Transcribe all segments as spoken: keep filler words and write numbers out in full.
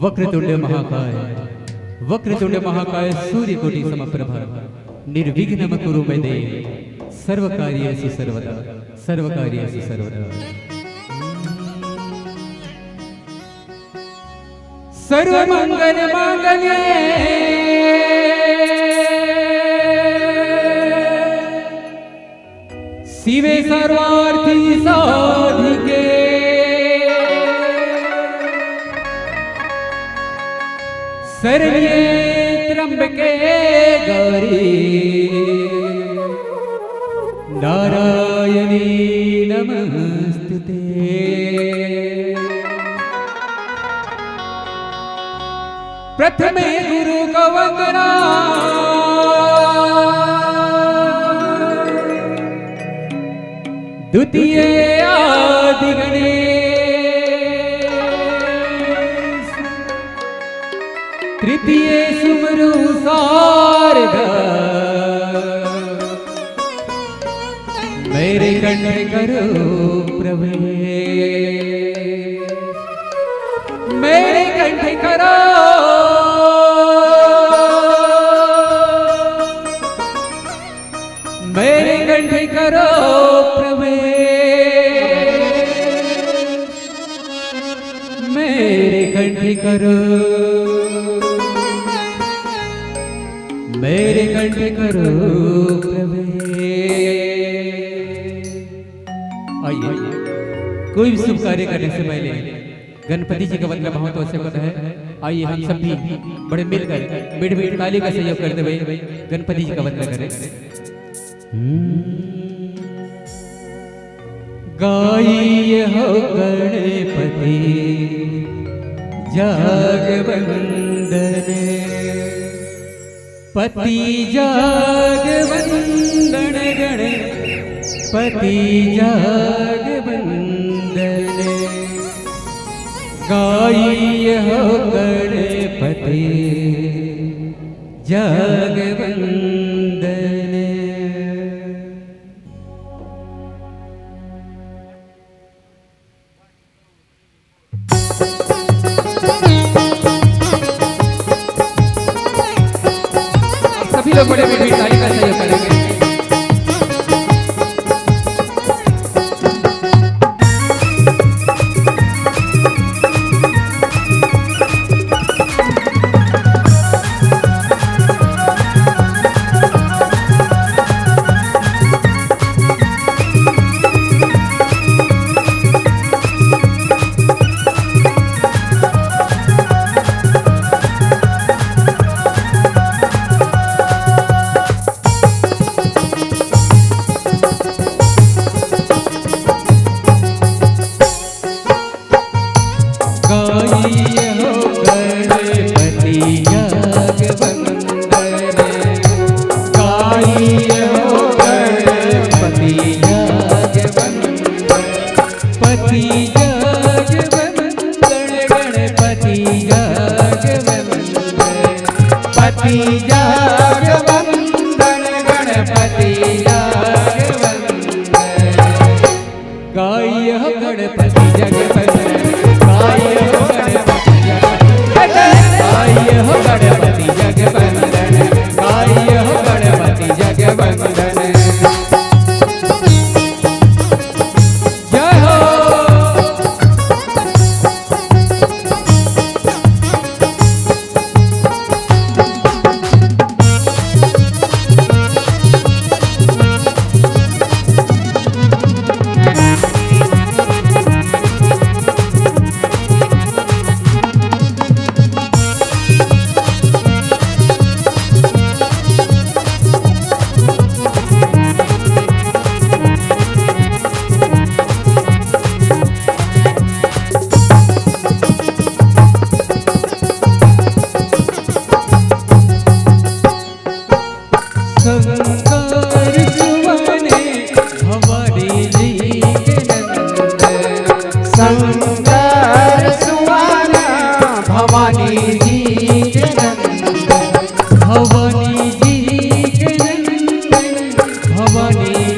वक्रतुंड महाकाय, वक्रतुंड महाकाय, सूर्यकोटि समप्रभ, निर्विघ्नं कुरु मे देव, सर्वकार्येषु सर्वदा, सर्वकार्येषु सर्वदा। सर्वमंगल मांगल्ये शिवे सर्वार्थ साधिके, शरण्ये त्र्यंबके गौरी, नारायणी नमस्तुते। प्रथमे गुरु का वंदना, द्वितीये आदि गणेश, तृतीये सुमरु शारदा, मेरे कंठ करो प्रवेश, मेरे कंठ करो, मेरे कंठ करो प्रवेश, मेरे कंठ करो, मेरे कंठ करो प्रवेश। आइए, कोई भी शुभ कार्य करने से पहले गणपति जी का वंदना बहुत आवश्यक होता है। आइए, हम सब भी बड़े मिलकर मीठ मीठ ताली का सहयोग करते हुए गणपति जी का वंदना करें। गाइए हो गणपति जाग वंदन, पति जाग वंदन, गणपति जाग वंदन, गाइए हो गणपति जाग वंदन। आप सभी लोग बड़े मीठी ताली का सहयोग करेंगे।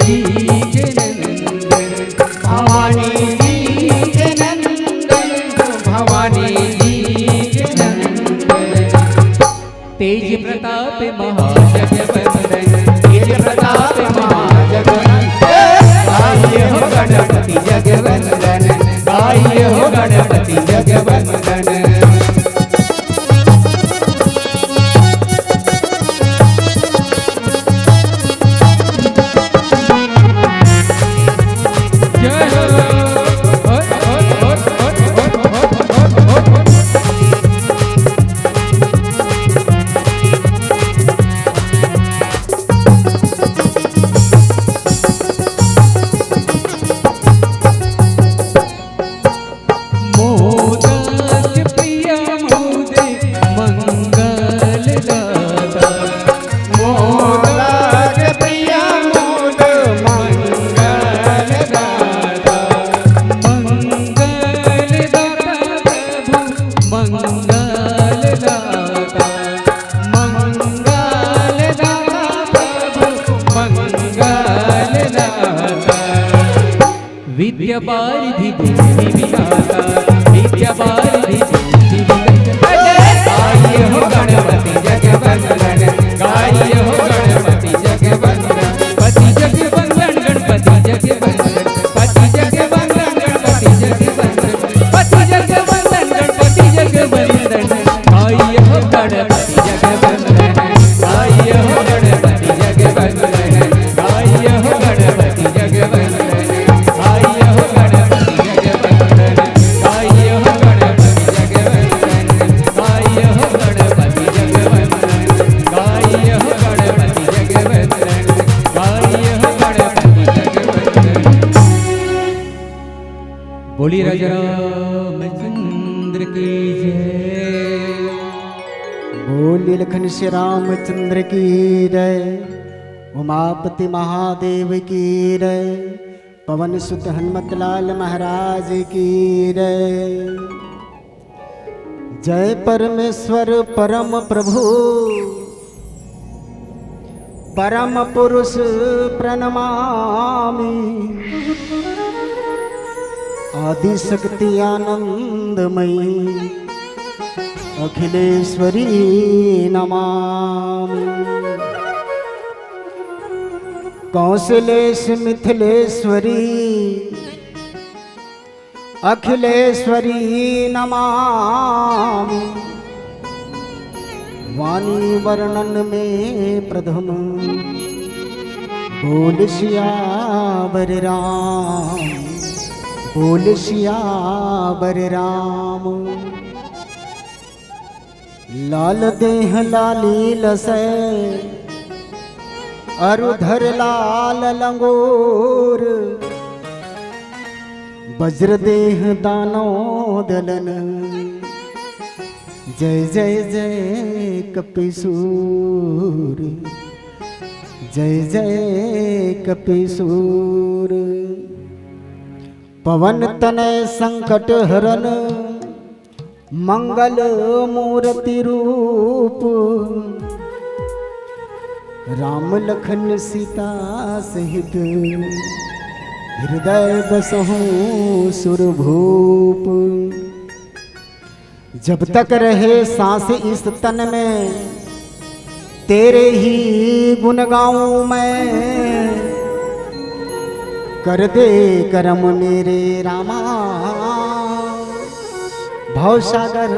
जी के नंदन, भवानी जी के नंदन, भवानी जी के नंदन। तेज प्रताप महाजगवंदन, तेज प्रताप महाजगवंदन। आइए हो गणपति जगवंदन, आइए हो गणपति जगवंदन। मोदक प्रिय मोद मंगल दाता। मोदक प्रिय मोद मंगल दाता। मंगल दाता प्रभु मंगल दाता। मंगल दाता प्रभु मंगल दाता। विद्या वारिधि बुद्धि विधाता, विद्या वारिधि बुद्धि विधाता। गाइए हो गणपति जगवंदन, गाइए हो गणपति जगवंदन। पति जगवंदन, गणपति जगवंदन, पति जगवंदन, गणपति जगवंदन, पति जगवंदन, गणपति जगवंदन। गाइए हो गणपति जगवंदन, गाइए हो गणपति जगवंदन, गाइए हो गणपति जगवंदन, गाइए हो गणपति जगवंदन, गाइए हो गणपति जगवंदन, गाइए हो गणपति जगवंदन, गाइए हो गणपति जगवंदन, गाइए हो गणपति जगवंदन। बोलिए राजा रामचंद्र की जय। बोलिए लखन श्री रामचंद्र की जय। उमापति महादेव की जय। पवन सुत हनुमत लाल महाराज की जय। जय परमेश्वर परम प्रभु परम पुरुष प्रणमामि। आदि शक्ति आनंदमयी अखिलेश्वरी नमामि। कौशलेश मिथिलेश्वरी अखिलेश्वरी नमामि। वाणी वर्णन में प्रथम बोल सियावर राम, बोल सियावर राम। लाल देह लाली लसै अरु धर लाल लंगोर। वज्र देह दानव दलन। जय जय जय कपिसूर। जय जय कपिसूर। पवन तनय संकट हरन मंगल मूर्ति रूप। राम लखन सीता सहित हृदय बसहु सुरभूप। जब तक रहे सांस इस तन में तेरे ही गुण गाऊं मैं। कर दे करम मेरे रामा, भवसागर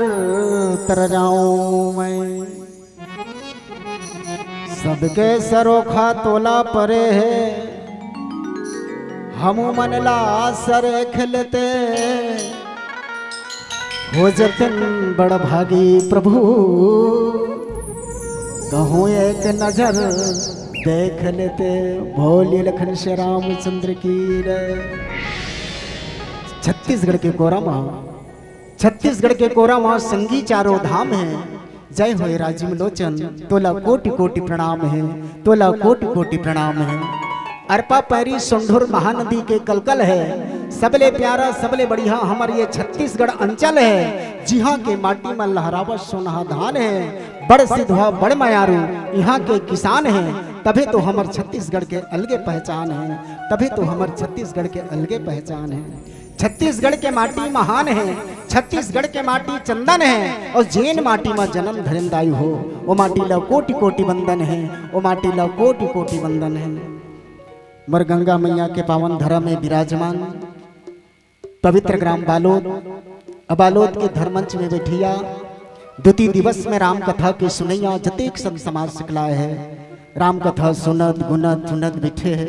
तर जाऊं मैं। सबके सरोखा तोला परे हे, हमू मन ला सरेख लेते। हो जतन बड़ भागी प्रभु, कहूँ एक नजर देख लेते। बोलिए लखन श्री रामचंद्र की जय। छत्तीसगढ़ के कोरा मा, छत्तीसगढ़ के कोरा मा संगी चारों धाम हे। जय होय राजीव लोचन, तोला कोटि कोटि प्रणाम हे, तोला कोटि कोटि प्रणाम हे। अरपा पैरी सोंढुर महानदी के कलकल हे, सबले प्यारा, सबले बढ़िया हमर ये छत्तीसगढ़ अंचल हे, जिहाँ के माटी म लहरावत सोनहा धान हे, बड़ सिधवा, बड़ मयारू इहाँ के किसान हे। तभे तो हमर छत्तीसगढ़ के अलगे पहचान हे, तभे तो हमर छत्तीसगढ़ के अलगे पहचान हे। छत्तीसगढ़ के माटी महान हे, छत्तीसगढ़ के माटी चंदन हे, अउ जेन माटी म जनम धरेन दाई हो, ओ माटी ल कोटि कोटि वंदन हे, ओ माटी ल कोटि कोटि वंदन हे। मोर गंगा मैया के पावन धरा में विराजमान पवित्र ग्राम बालोद, अउ बालोद के धर्ममंच में बैठइया, द्वितीय दिवस में राम कथा के सुनइया जतेक संत समाज सकलाय हे, राम कथा सुनत, गुनत, चुनत बैठे हे।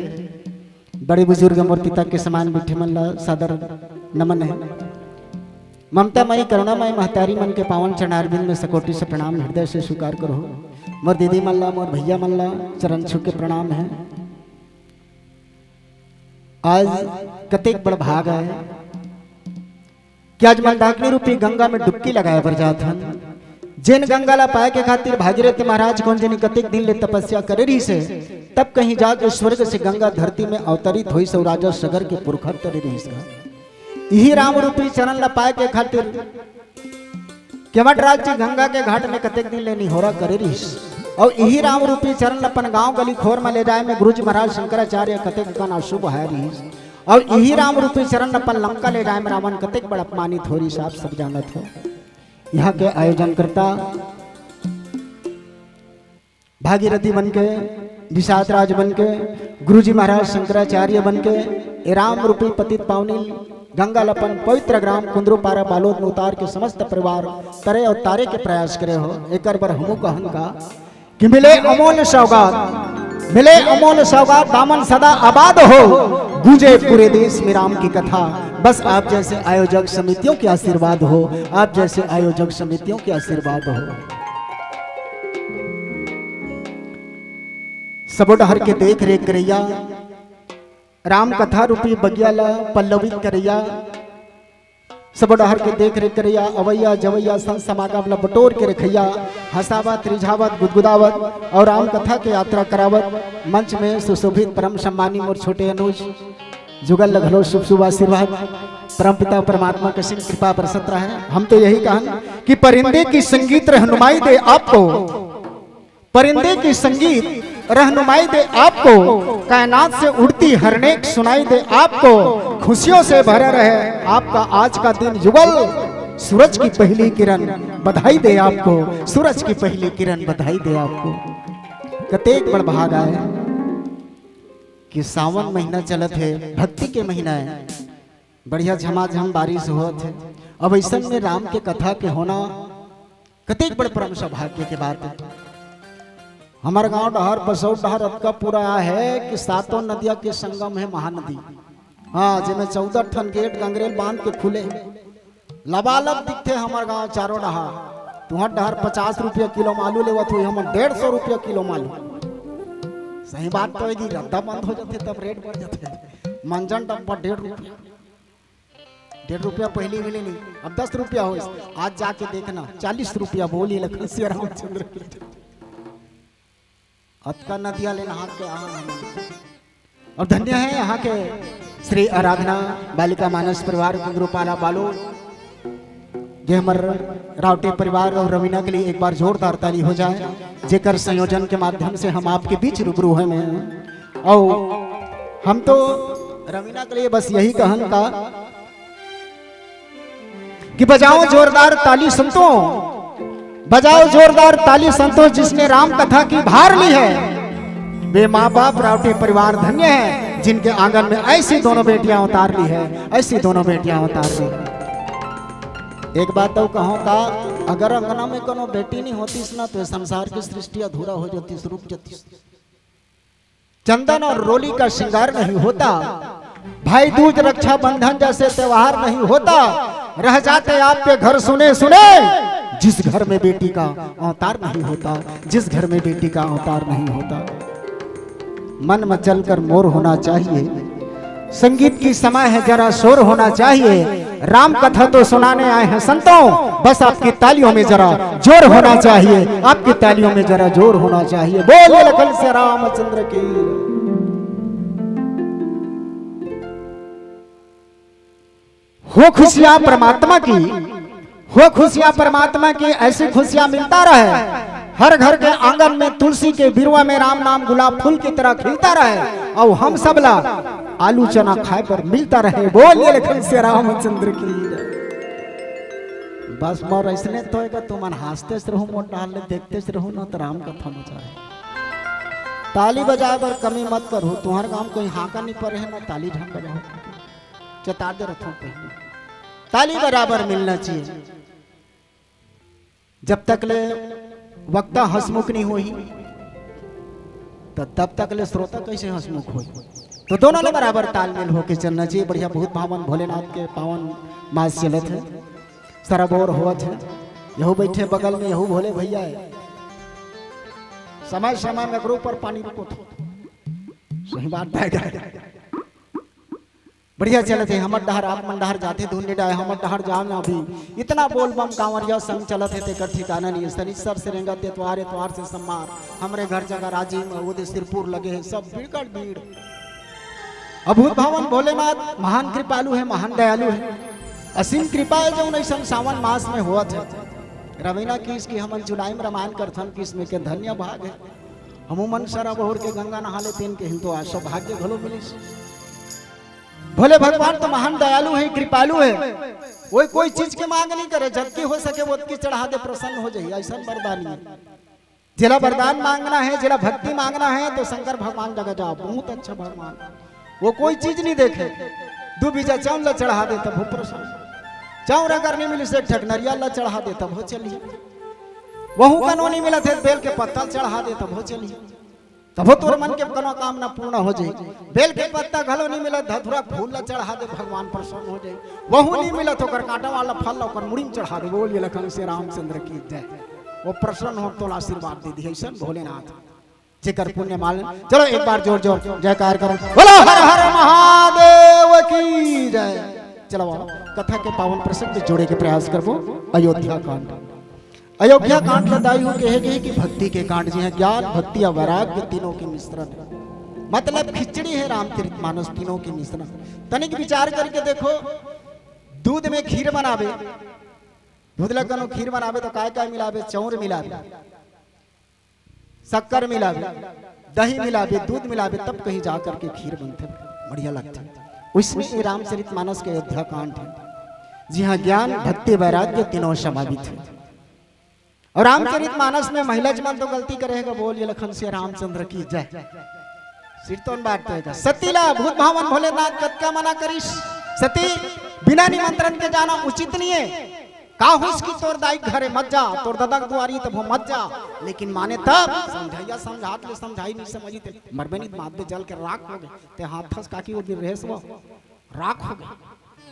बड़े बुजुर्ग मोर पिता के समान बैठे मन ला सादर नमन हे। ममता मई, करुणा मई महतारी मन के पावन चरणारविंद में सकोटि से प्रणाम हृदय से स्वीकार करहू। मोर दीदी मन ला, मोर भैया मन ला चरण छू के प्रणाम हे। आज कतेक बड़ भाग आय कि आज मंदाकिनी रूपी गंगा में डुबकी लगाय बर जात हन। जेन गंगा ला पाय के खातिर भागीरथी महाराज कोन जनी कतेक दिन ले तपस्या करे रहिस हे, तब कहीं जाके स्वर्ग से गंगा धरती में अवतरित होइस अउ राजा सगर के पुरखर तरे रहिस हे। इही राम रूपी चरण ला पाय के खातिर केवटराज जी गंगा के घाट में कतेक दिन ले निहोरा करे रहिस, अउ इही राम रूपी चरण ल अपन गांव गली खोर म ले जाय में गुरुजी महाराज शंकराचार्य कतेक कन अशुभ होय रहिस, अउ इही राम रूपी चरण ल अपन लंका ले जाय में रावण कतेक बड़ अपमानित हो रहिस, आप सब जानत हो। यहाँ के आयोजन करता भागीरथी बन के, विषाद राज बन के, गुरुजी महाराज शंकराचार्य बन के, ए राम रूपी पतित पावनी गंगा ल अपन पवित्र ग्राम कुंदरूपारा बालोद में उतार के समस्त परिवार तरे अउ तारे के प्रयास करे हो। एकर बर हमू कहन का कि मिले अमोल सौगात, मिले अमोल सौगात, दामन सदा आबाद हो, गूंजे पूरे देश में राम की कथा। बस आप जैसे आयोजक समितियों के आशीर्वाद हो, आप जैसे आयोजक समितियों के आशीर्वाद हो। सबो डहर के देख रेख करइया, राम कथा रूपी बगिया ल पल्लवित करइया, सबो डहर के देख रेख करइया, अवइया जवइया संत समागम ल बटोर के रखइया, हंसावत, रिझावत, गुदगुदावत अउ राम कथा के यात्रा करावत मंच में सुशोभित परम सम्मानी मोर छोटे अनुज जुगल ल घलो शुभ शुभ आशीर्वाद। परमपिता परमात्मा के सिंह कृपा बरसत रहे। हम तो यही कहन कि परिंदे की संगीत रहनुमाई दे आपको, परिंदे की संगीत रहनुमाई दे आपको, कायनात से उड़ती हर नेक सुनाई दे आपको, खुशियों से भरा रहे आपका आज का दिन युगल, सूरज की पहली किरण बधाई दे आपको, सूरज की पहली किरण बधाई दे आपको। कतेक बड़ भाग आय कि सावन महीना चलत हे, भक्ति के महीना हे, बढ़िया झमाझम बारिश होत हे। अब अइसन में राम के कथा के होना कतेक बड़ परम सौभाग्य के बात हे। हमर गांव डहर, बसौत डहर अतका पूरा हे कि सातों नदिया के संगम हे महानदी। हाँ, जेमे चौदह ठन गेट गंगरेल बांध के खुले हे। लबालब दिखथे हमर गांव चारों डहर। तुंहर डहर पचास रुपया किलो म आलू लेवत होही, हमन डेढ़ सौ रुपया किलो म आलू। सही बात तो हे जी, रद्दा बंद हो जाथे तब रेट बढ़ जाथे। मंजन डब्बा डेढ़ रुपया, डेढ़ रुपया पहली मिले नहीं, अब दस रुपया होइस। आज जाके देखना, चालीस रुपया बोली लखन सिया रामचंद्र की। अतका नदिया ले नहा के आए हैं। और धन्य है यहाँ के श्री आराधना बालिका मानस परिवार कुंदरूपारा बालोद, जे हमर रावटे परिवार और रवीना के लिए एक बार जोरदार ताली हो जाए, जेकर संयोजन के माध्यम से हम आपके बीच रूबरू होए में हैं। और हम तो रवीना के लिए बस यही कहन का कि बजाओ जोरदार ताली संतों, बजाओ जोरदार ताली संतों, जिसने राम कथा की भार ली है। वे माँ बाप रावटे परिवार धन्य है, जिनके आंगन में ऐसी दोनों बेटियां उतार ली है, ऐसी दोनों बेटियां उतार ली है। एक बात तो कहूं का, अगर अंगना में कोनो बेटी नहीं होतीस ना, तो ये संसार की सृष्टि अधूरा हो जातीस, रुक जातीस। चंदन और रोली का श्रृंगार नहीं होता, भाई दूज रक्षाबंधन जैसे त्योहार नहीं होता, रह जाते आपके घर सुने सुने। जिस घर में बेटी का अवतार नहीं होता, जिस घर में बेटी का अवतार नहीं होता। मन में चलकर मोर होना चाहिए, संगीत की समय है, जरा शोर होना चाहिए। राम कथा तो सुनाने आए हैं संतों, बस आपकी तालियों में जरा जोर होना चाहिए, आपकी तालियों में जरा जोर होना चाहिए। बोलिए लखन से रामचंद्र की। हो खुशियां परमात्मा की, हो खुशियां परमात्मा की, ऐसी खुशियां मिलता रहे। हर घर के आंगन में तुलसी के बिरवा में राम नाम गुलाब फूल की तरह खिलता रहे, अउ हम सब ला आलू चना खाए बर मिलता रहे। बोलिए लखन से रामचंद्र की। बस मोर अइसने तो है, तुमन हंसते से रहू, मोर डाल ले देखते से रहू ना, तो राम कथा मजा है। ताली बजाए बर कमी मत करू, तुम्हार गांव कोई हाका नहीं पड़े है ना, ताली झन बजाओ, चेता दे रथों पहले। ताली बराबर मिलना चाहिए। जब तक ले वक्ता हंसमुख नहीं होही, तो तब तक ले श्रोता कैसे हंसमुख होही? तो दोनों ले बराबर तालमेल होके चलना चाहिए। बढ़िया, बहुत भावन भोलेनाथ के पावन मास चलत है, सराबोर होवत है। यहू बैठे बगल में, यहू भोले भैया है। समय समय में एकरो ऊपर पानी रुको थो। सही बात है। बढ़िया चलत हे, हमर डहर आप मन डहर जाथे धुन नइ डाय, हमर डहर जाव ना अभी। इतना बोल बम कांवरिया संग चलत हे, तेकर ठिकाना नहीं। शनिचर से रेंगत, एतवार, एतवार से सोमवार, हमरे घर जगह राजिम, ओदे सिरपुर लगे हे, सब बिकट भीड़। अभूत भावन भोलेनाथ महान कृपालु हे, महान दयालु हे, असीम कृपा हे, जउन अइसन सावन मास में होवत हे। रवीना किहिस कि हमन जुलाई में रमायन करथन, किहिस में के धन्य भाग हे। हमू मन सराबोर के गंगा नहा लेतेन, किहिन तो आज सौभाग्य घलो मिलिस। भोले भगवान तो महान दयालु हे, कृपालु हे, वो कोई चीज के मांग नहीं करे, जतकी हो सके ओतकी चढ़ा दे, प्रसन्न हो जाही, अइसन वरदानी हे। जेला वरदान मांगना हे, जेला भक्ति मांगना हे, तो शंकर भगवान जगह जाव, बहुत अच्छा भगवान, वो कोई चीज नहीं देखे, दू बीजा चाउर ला चढ़ा दे तभो प्रसन्न, चाउर अगर नहीं मिलिस एक ठक नरियल ला चढ़ा दे तभो चलही, वहू कनो नहीं मिलत हे, बेल के पत्ता चढ़ा दे तभो चलही। तभो तोर मन के कोनो कामना पूर्ण हो जाई। बेल के पत्ता घलो नहीं मिलत, धतूरा फूल ला चढ़ा दे, भगवान प्रसन्न हो जाई। वहू नहीं मिलत, ओकर कांटा वाला फल ला ओकर मुड़ी में चढ़ा दे। बोलिए लखन से रामचंद्र की जय। वो प्रसन्न हो, तोला आशीर्वाद दे दिही, अइसन भोलेनाथ जेकर पुण्य माल। चलो एक बार जोर जोर जयकार करो, बोलो हर हर महादेव की जय। चलो आओ, कथा के पावन प्रसंग से जोड़े के प्रयास करबो। अयोध्या कांड। अयोध्या कांड ला दाई हो कहे गे कि भक्ति के कांड, जी हाँ, ज्ञान, भक्ति अउ वैराग्य तीनों के मिश्रण हे। मतलब खिचड़ी हे रामचरित मानस तीनों के मिश्रण। तनिक विचार करके देखो, दूध में खीर बनाबे, दूध ला कनो खीर बनाबे तो काय काय मिलाबे? चाउर मिलाबे, शक्कर मिलाबे, दही मिलाबे, दूध मिलाबे, तब कहीं जा करके खीर बनथे, बढ़िया लगथे। वइसने ये रामचरित मानस के अयोध्या कांड हे, जी हाँ, ज्ञान, भक्ति, वैराग्य तीनों समाहित हे। अउ रामचरित मानस में महिला मन तो गलती करे हे, बोलिए लखन से रामचंद्र की जय। सिरतोन बात तो हे। सती ला भूत भावन भोलेनाथ कतका मना करिस, सती बिना निमंत्रण के जाना उचित नहीं हे। का होइस कि तोर दाई घरे मत जा, तोर ददा के दुआरी तभो मत जा, लेकिन माने तब समझइया समझात ले समझाई नहीं समझी ते मरबे नहीं, माथ में जल के राख हो गे। ते हाथ फंस काकी वो दिन रहेस वो राख हो गे।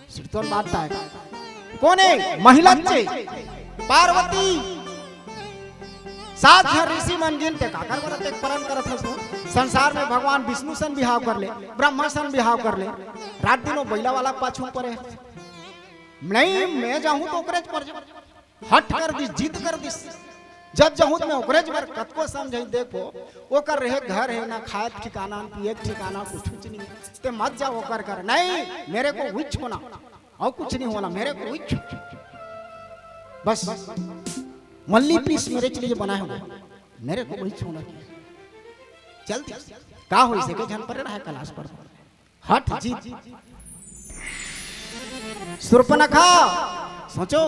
सिरतोन बात ताय। कोने? महिला चे। पार्वती। सात झन ऋषि मन गिन ते काकर बरत एक परन करत हस हो? संसार में भगवान विष्णु सन बिहाव कर ले, ब्रह्मा सन बिहाव कर ले, रात दिन वो बइला वाला पाछू परे हे। नहीं, मैं जाहूं तो ओकरेच पर जाहूं। हट कर दिस, जिद कर दिस। जब जाहूं त मैं ओकरेच बर कतको समझाई, देखो, ओकर रहे घर हे ना, खाए ठिकाना, पिए ठिकाना, कुछ कुछ नहीं हे। ते मत जा ओकर घर। नहीं, मेरे को उइच होना, अउ कुछ नहीं होना, मेरे को उइच। बस, only piece मेरे लिए बनाया हुआ, मेरे को उइच होना। चल दिस, का होइस के झन परे रहा हे कलास पर। हट जिद। सुर्पनखा, सोचो,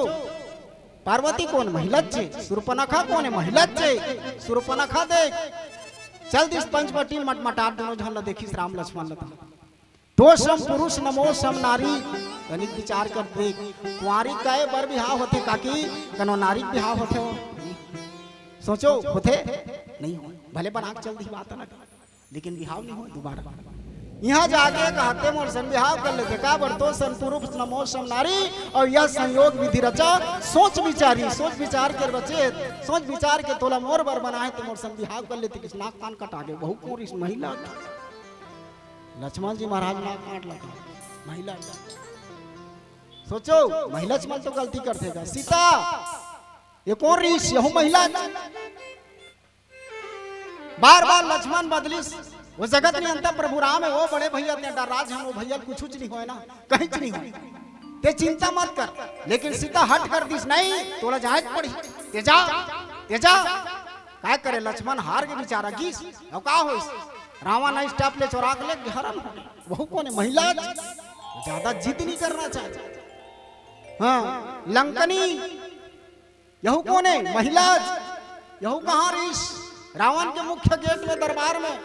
पार्वती कोन? महिला चे। सुर्पनखा कोन हे? महिला चे। सुर्पनखा देख, चल दिस पंचवटी मटमटार, दूनों झन ला देखिस राम लक्ष्मण ला। तोसम पुरुष न मोसम नारी। तनिक विचार कर देख, कुंवारी काय बर बिहाव होथे काकी, कनो नारी के बिहाव होथे हो? सोचो, होथे? नहीं हो। भले बना के चल दिस बात अलग हे। लेकिन बिहाव नहीं हो दोबारा। इहां जाके कहथे मोर सन बिहाव कर लेते, काबर तोसन पुरुष न मोसम नारी, अउ यह संयोग विधि रचा, सोच विचारी, सोच विचार के रचे, सोच विचार के तोला मोर बर बनाए, ते मोर सन बिहाव कर लेते, किस नाक कान कटा गे, बहू कोन ऋषि? महिला। लक्ष्मण जी महाराज नाक काट लगा, महिला। सोचो, महिला मन तो गलती करथे गा। सीता, ये कोन ऋषि? यहू महिला। बार बार लक्ष्मण बदलिस, वो जगत नियंता प्रभु राम हे, वो बड़े भैया ते डर राज हम, वो भैया कुछ कुछ नहीं होय ना, कहीं नहीं होय, ते चिंता मत कर। लेकिन सीता हट कर दिस, नहीं, तोला जाए पड़ी, ते जा, ते जा। काय करे, लक्ष्मण हार के बेचारा गिस। अउ का होइस? रावण ह स्टाप ले चोरा के ले हरन हो गे। वहू कोन हे? महिला। ज्यादा जिद नहीं करना चाहिए। हाँ, लंकनी, यहू कोन हे? महिला। यहू कहाँ रहिस? रावण के मुख्य गेट में, दरबार में।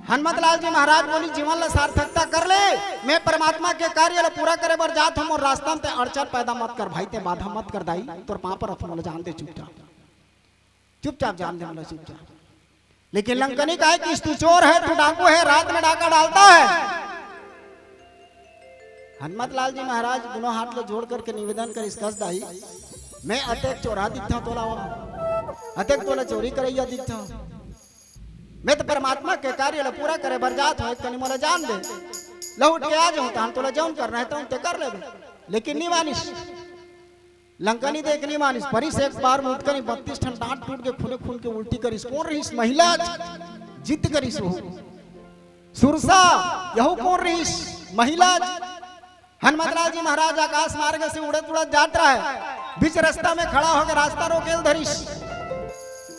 हनुमत लाल जी महाराज बोली, जीवन ला सार्थकता कर ले, मैं परमात्मा के कार्य ला पूरा करे बर जात हूँ, मोर रास्ता में ते अड़चन पैदा मत कर भाई, ते बाधा मत कर दाई, तोर पाँव परत हूँ, मोला जान दे चुपचाप। चुपचाप जान दे मोला, चुपचाप। लेकिन लंकनी काय कि तू चोर है, तू डाकू है, रात में डाका डालता है। हनुमत लाल जी महाराज दोनों हाथ ला जोड़ करके निवेदन करिस, कस दाई, मैं अतेक चोरहा दिखता हूँ तोला, अतेक तोला चोरी करैया दिखता हूँ, मैं तो परमात्मा के कार्य ला पूरा करे बर जात हूँ, एक कनी मोला जान दे, लहुट के आ जाऊँ, तहन तोला जौन करना है तौन ते कर लेबे। लेकिन नहीं मानिस। लंकनी देख नहीं मानिस, परिस एक बार मुतकनी, बत्तीस ठन दांत टूट के खूने खून के उल्टी करिस। कोन रहिस? महिला। जिद करिस हो। सुरसा, यहू कोन रहिस? महिला। हनुमत लाल जी महाराज आकाश मार्ग से उड़त उड़त जात रहे, बीच रास्ता में खड़ा होकर रास्ता रोके ल धरिस।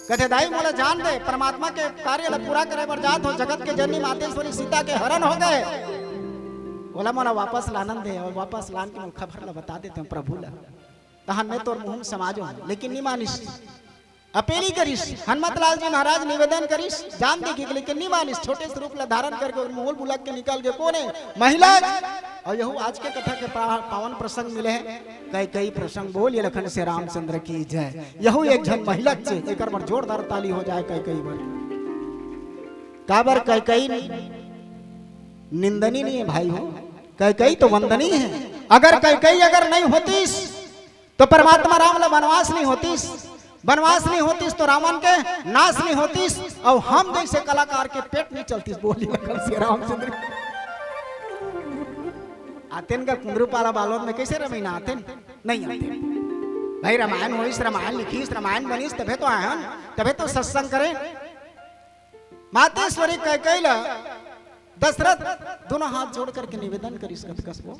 कथे, दाई मोला जान दे, परमात्मा के कार्य ला पूरा करे बर जात हो, जगत के जननी मातेश्वरी सीता के हरण हो गे, ओला मोला वापस लानन दे, अउ वापस लान के मोला खबर ला बता देते हो प्रभु ला। तहन मैं तोर मुँह में समा जाऊँ, लेकिन नहीं मानिस। अपेली करिस, हनुमत लाल जी महाराज निवेदन करिस, जान दे के, लेकिन नहीं मानिस। छोटे से रूप ला धारण करके ओकर मुँह बुलक के निकल गे। कोन हे? महिला। अउ यहू आज के कथा के पा-, पावन प्रसंग मिले हे, कैकई प्रसंग। बोलिए लखन से रामचंद्र की जय। यहू एक झन महिला चे, एकर बर जोरदार ताली हो जाए कैकई बर। काबर कैकई निंदनीय नहीं है भाई हो, कैकई तो वंदनीय है। अगर कैकई अगर नहीं होतीस तो परमात्मा राम ला वनवास नहीं होतीस, वनवास नहीं होतीस तो रावण के नाश नहीं होतीस, अउ हम जैसे कलाकार के पेट नहीं चलतीस। बोली लखन से रामचंद्र। आतेन का कुंदरू पाला बालोद में कैसे रमी ना आतेन? नहीं आतेन। भाई रामायण होइस, रामायण लिखिस, रामायण बनिस, तभे तो आयन, तभे तो सत्संग करें। मातेश्वरी कैकई ला दशरथ दोनों हाथ जोड़ करके निवेदन करिस, कथकस वो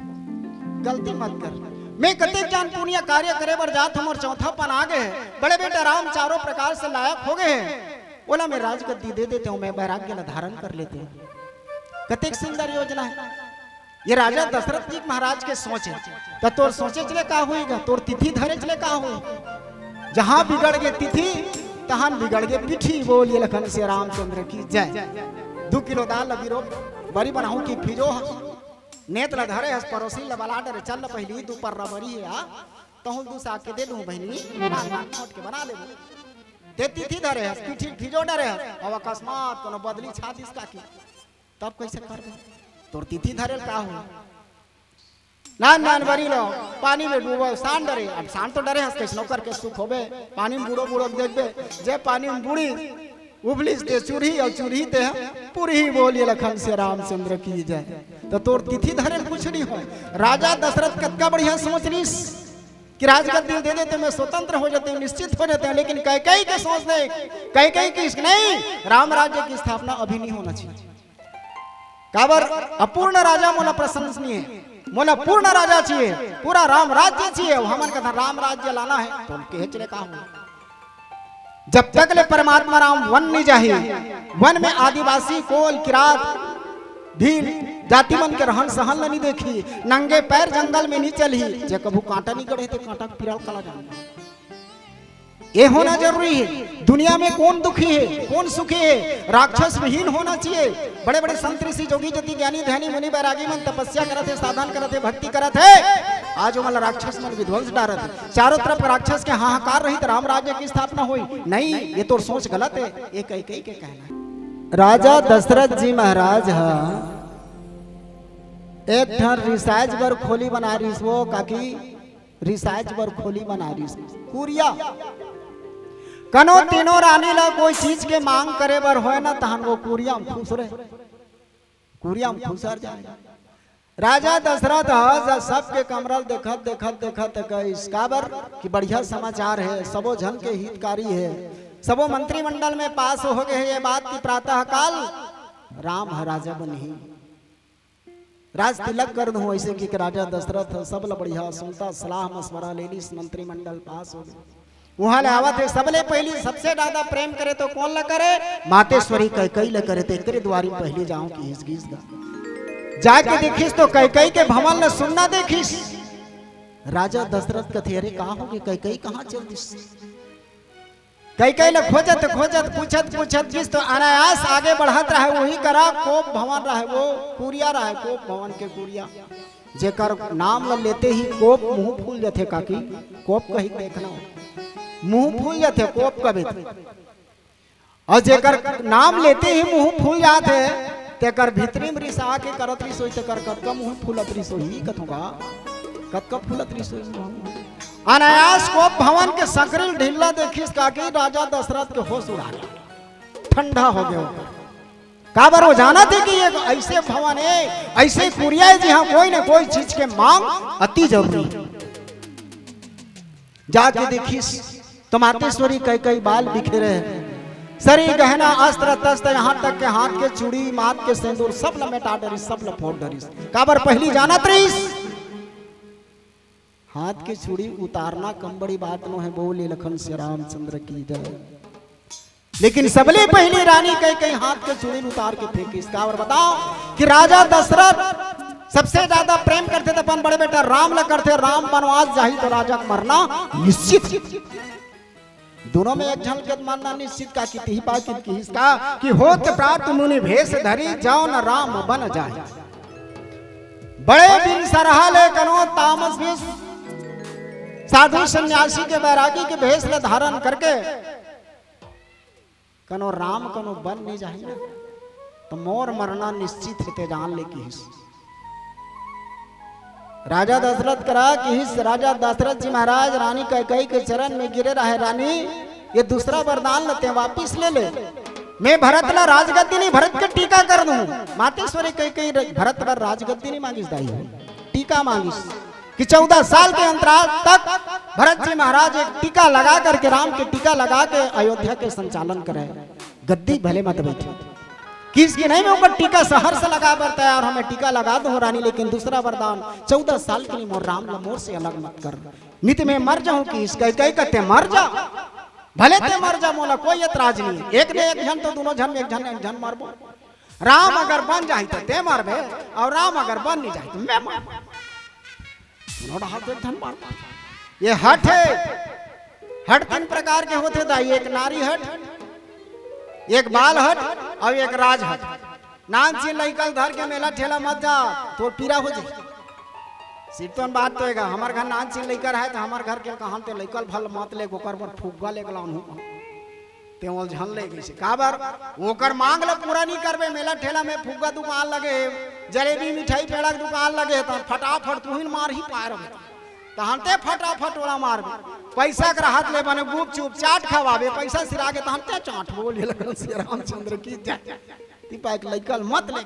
गलती मत कर। मैं कतेक जान पुनिया कार्य करे बर जात हूँ, मोर चौथापन आ गे हे। बड़े बेटा राम चारों प्रकार से लायक हो गे हे, ओला मैं राजगद्दी दे देते हूँ, मैं वैराग्य ला धारण कर लेते हूँ। कतेक सुंदर योजना है। ये राजा दशरथ जी महाराज के सोच है। त तोर सोचे चले का होएगा, तोर तिथि धरे चले का होएगा। जहां बिगड़ गे तिथि, तहां बिगड़ गे पीठी। बोलिए लखन से रामचंद्र की जय। दू किलो दाल अभी रो बरी बनाहूं कि फिजो हस। नेत ला धरे हस, परोसी ला बला डरे, चल पहली दू पर्रा बरी है आ, तहूं दू साग के दे दूं बहिनी, नान नान खोट के बना लेबो। ते तिथि धरे हस, पीठी फिजो डरे हस, अब अकस्मात कोनो बदली छा दिस का की, तब कैसे करबे? तोर तिथि धरे का हो? नान नान बरी लो, पानी में डूबो, सान डरे। अब सान तो डरे हस, कैसनो करके सुख होबे। पानी में बूड़ो बूड़ो देखबे, जे पानी में बूड़ी उबलिस ते चूरही, अउ चूरही ते पूरही। बोलिए लखन से रामचंद्र की जय। तो तोर तिथि धरे कुछ नहीं हो। राजा दशरथ कतका बढ़िया सोच लिस कि राजगद्दी दे देते, मैं स्वतंत्र हो जाते, निश्चित हो जाते। लेकिन कैकई के सोच दे, कैकई की नहीं, राम राज्य की स्थापना अभी नहीं होना चाहिए। काबर? अपूर्ण राजा मोला प्रशंसनीय हे, मोला पूर्ण राजा चाहिए, पूरा राम राज्य चाहिए। अउ हमन कथा राम राज्य लाना हे, तो उनके हेच ले का हो? जब तक ले परमात्मा राम वन नहीं जाही, वन में आदिवासी, कोल, किरात, भील जाति मन के रहन सहन ल नहीं देखी, नंगे पैर जंगल में नहीं चलही, जे कभू कांटा नहीं गड़े ते कांटा के पीरा ल काला जाने। ये होना जरूरी है। दुनिया में कौन दुखी है, कौन सुखी है? राक्षस विहीन होना चाहिए। बड़े बड़े संत, ऋषि, जोगी, जति, ज्ञानी, ध्यानी, मुनि, बैरागी मन तपस्या करत हे, साधन करत हे, भक्ति करत हे। आज ओमन ला राक्षस मन विध्वंस डारत हे। चारों तरफ राक्षस के हाहाकार रही तो राम राज्य की स्थापना हुई नहीं। ये तो सोच गलत है। ये कैकई के कहना है। राजा दशरथ जी महाराज हा एक ठन रिसाइज बर खोली बना रिस वो काकी, रिसाइज बर खोली बना रिस। कुरिया। कनो तीनों रानी ला कोई चीज के मांग करे बर होय ना, तहन वो कुरिया में खुसरे। कुरिया में खुसर जाय। राजा दशरथ ह जब सबके कमरा ल देखत, देखत, देखत कहिस, काबर कि बढ़िया समाचार हे, सबो झन के हितकारी हे, सबो मंत्रिमंडल में पास हो गे हे ये बात कि प्रातः काल राम ह राजा बनही। राज तिलक कर दूं, ऐसे कि राजा दशरथ ह सब ल बढ़िया सुनता, सलाह मशवरा ले लिस, मंत्रिमंडल पास हो गे। उहाँ ले आवत हे, सबले पहिली सबसे ज्यादा प्रेम करे तो कोन ला करे? मातेश्वरी कैकई ला करे। तो एकरे दुवारी पहिली जाऊं किहिस गा। जाके देखिस तो कैकई के भवन ला सुन्ना देखिस। राजा दशरथ कथे, "अरे का होगे, कैकई कहाँ चल दिस?" कैकई ला खोजत खोजत, पूछत पूछत गिस तो अनायास आगे बढ़त रहे। वही करा कोप भवन रहे, वो कुरिया रहे, कोप भवन के कुरिया। जेकर नाम ल लेते ही कोप मुंह फूल जथे काकी, कोप कही देखना, मुंह फूल जथे कोप कबे। अउ जेकर नाम लेते ही मुंह फूल जाथे, तेकर भीतरी म रिसा के करत रिस होही, तेकर कतका मुंह फूलत रिस होही, कथों गा, कतका फूलत रिस होही। अनायास कोप भवन के संकरी ल ढिल्ला देखिस काकी, राजा दशरथ के होश उड़ा गे, ठंडा हो गे ओकर। काबर वो जानत हे कि ये अइसे भवन हे, अइसे कुरिया हे, जिहाँ कोई न कोई चीज के मांग अति जरूरी हे। जाके देखिस तो मातेश्वरी कैकई बाल बिखेरे हे, सरी गहना अस्त्र तस्त्र, यहाँ तक के हाथ के चूड़ी, माथ के सेंदूर, सब ल मेटा डरिस, सब ल फोड़ डरिस। काबर पहिली जानत रहिस, हाथ के चूड़ी उतारना कम बड़ी बात नो हे। बोले लखन से रामचंद्र की जय। लेकिन सबले पहिली रानी कैकई हाथ के चूड़ी उतार के फेंकिस। काबर बताओ कि राजा दशरथ सबसे ज्यादा प्रेम करथे त अपन बड़े बेटा राम ला करथे। राम बनवास जाही तो राजा के मरना निश्चित। दोनों में एक झन के मरना निश्चित। का कितिही पा कित किहिस का कि होत प्राप्त मुनि भेष धरी, जौन राम बन जाहि। बड़े बिन सरहा ले कनो तामस भेष, साधु सन्यासी के, बैरागी के भेष ला धारण करके कनो राम कनो बन नहीं जाही ना, त मोर मरना निश्चित हे, ते जान ले किहिस। राजा दशरथ करा किहिस, राजा दशरथ जी महाराज रानी कैकई के चरण में गिरे रहे, "रानी, ये दूसरा वरदान ल ते वापिस ले ले। मैं भरत ला राजगद्दी नहीं, भरत के टीका कर दूं।" मातेश्वरी कैकई र-, भरत बर राजगद्दी नहीं मांगिस दाई हो, टीका मांगिस कि चौदह साल के अंतराल तक भरत जी महाराज एक टीका लगा करके, राम के टीका लगा के अयोध्या के संचालन करे, गद्दी भले मत बैठे। किहिस कि नहीं, मैं ओकर टीका सहर्ष लगा बर तैयार हूं, मैं टीका लगा दूं रानी, लेकिन दूसरा वरदान, चौदह साल के लिए मोर राम ला मोर से अलग मत कर, नित मैं मर जाऊं। किहिस कैकई कथे मर जा, भले ते मर जा, मोला कोई एतराज नहीं हे। एक ने एक झन तो दोनों झन में एक झन एक झन मरबो। राम अगर बन जाही त ते मरबे, अउ राम अगर बन नहीं जाही त मैं मरबो। दोनों डहार तो एक झन मरबो। ये हठ हे, हठ तीन प्रकार के होथे दाई, एक नारी हठ, एक बाल हठ अउ एक राज हठ। नान चीन लइका ल धर के मेला ठेला मत जा, तोर पीरा हो जाही। सिरतोन बात तो हे गा, हमर घर नान चीन लइका रहे त हमर घर के कहन ते लइका ल भल मत ले, ओकर बर फुग्गा ले गलान हूं। ते ओल झन ले गइसे। काबर? ओकर मांग ल पूरा नहीं करबे। मेला ठेला में फुग्गा दुकान लगे हे, जलेबी मिठाई पेड़ा के दुकान लगे हे, त फटाफट तुहिन मार ही पाए रहे। तहन ते फटाफट ओला मारबे। पैसा के रहत ले बने गुपचुप चाट खवाबे, पैसा सिरागे तहन ते चाट बोले लगन से रामचंद्र की जय। तिपा एक लइका ल मत ले।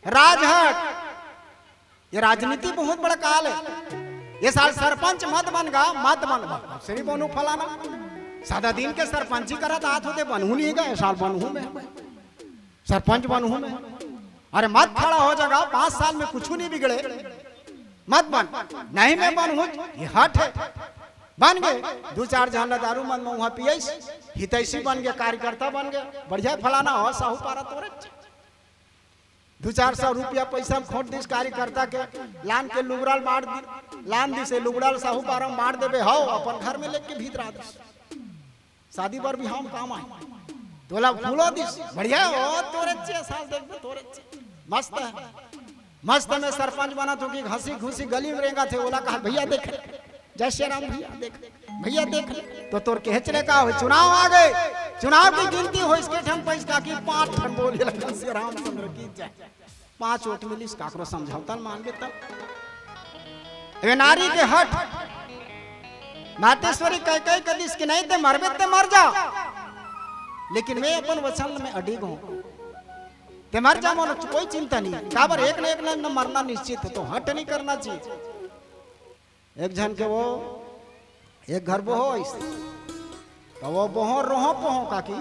राजहट, ये राजनीति बहुत बड़ा काल हे। ये साल सरपंच मत बन गा, मत बन गा। श्री बनू फलाना, सादा दिन के सरपंची करत आत होते, बनहू नहीं गा, ये साल बनहू मैं, सरपंच बनहू मैं। अरे मत खड़ा हो जा गा, पांच साल में कुछ नहीं बिगड़े, मत बन। नहीं मैं बनहूं, ये हठ हे। बन गे, दू चार झन ला दारू मन में उहाँ पियइस, हितैषी बन गे, कार्यकर्ता बन गे, बढ़िया फलाना हो, साहूपारा तोरे दू चार सौ रुपया पैसा में खोट दिस कार्यकर्ता के, लान के लुगड़ा ल बांट दि-, लान दिस, लुगड़ा ल साहूपारा में बांट देबे, हव, अपन घर में लेके भीतरा दिस। शादी बर बिहाव में काम आही। तोला फूलो दिस, बढ़िया हो, तोरे चे साल देखबे, तोरे चे। मस्त हे। मस्त में सरपंच बनत हो कि घसी घुसी गली में रेंगत हे, ओला कहा, "भैया देख, जय श्री राम भैया देख, भैया देख।" तो तोर केहेच ले का होय, चुनाव आ गे, चुनाव के गिनती होइस, के ठन पइस काकी, पांच ठन बोले लगन से रामचंद्र की जय। पांच वोट मिलिस, काकरो समझौता ल मान गे तब। ए नारी के हठ, मातेश्वरी कैकई कहिस कि नहीं, ते मरबे ते मर जा, लेकिन मैं अपन वचन में अडिग हूं, ते मर जा, मोला कोई चिंता नहीं। काबर, एक न एक न मरना निश्चित हे, तो हठ नहीं करना चाहिए। एक झन के वो एक घर बोहो आइस, तो वो बोहो रोहो पोहो काकी,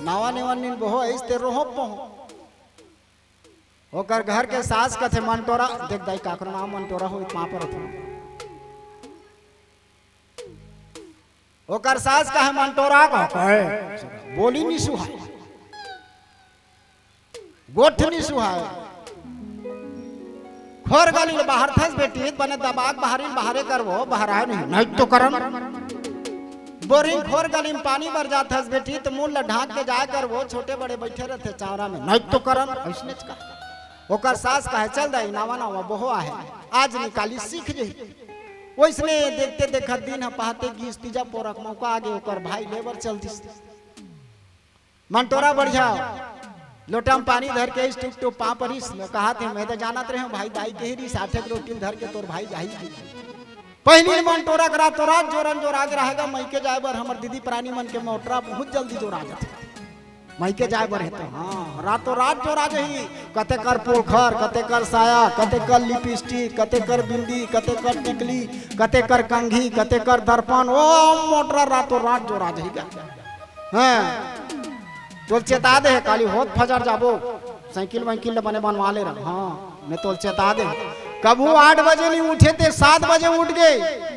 नावा नेवन नीन बोहो आइस ते रोहो पोहो। ओकर घर के सास कथे, "मंटोरा, देख दाई, काकरो नाम मंटोरा हो, पांव परत हूं।" ओकर सास कहे, "मंटोरा का कहे, बोली नी सुहाय, गोठ नी सुहाय। खोर गली ल बहारथस बेटी, त बने दबाक बहारी ल बहारे करबो, बहराय नहीं, नहीं तो करन। बोरिंग खोर गली म पानी बर जाथस बेटी, त मुंह ल ढांक के जाय करबो, छोटे बड़े बइठे रहिथे चांवरा में, नहीं तो करन।" अइसनेच कहे। ओकर सास कहे, "चल दाई, नावा नावा बोहो आहे, आज निकाली सीख जही।" ओइसने देखते देखत दिन ह पहाते गिस, तीजा पोरा के मौका आगे, ओकर भाई लेबर चल दिस। मंटोरा बढ़िया लोटा म पानी धर के इस टुप टुप पाँव परिस, कहाथे, "मैं तो जानत रहे हूँ भाई, दाई के ही रिस, आठे के रोटी ल धर के तोर भाई जाही।" पहिली मंटोरा के रातों रात जोरन जोर आगे रहेगा, मइके जाय बर हमर दीदी प्राणी मन के मोटरा बहुत जल्दी जोर आ जाथे। मइके जाय बर हे तो, हाँ, रातों रात जोर आ जाही। कते कर पोखर, कते कर साया, कते कर लिपस्टिक, कते कर बिंदी, कते कर टिकली, कते कर कंघी, कते कर दर्पण, ओ मोटरा रातों रात जोर आ जाही का। हाँ, तोल चेता दे हे, काली होत फजर जाबो, साइकिल वाइकिल ल बने बनवा ले रह। हाँ, मैं तोल चेता दे। कभू आठ बजे नहीं उठे ते सात बजे उठ गे,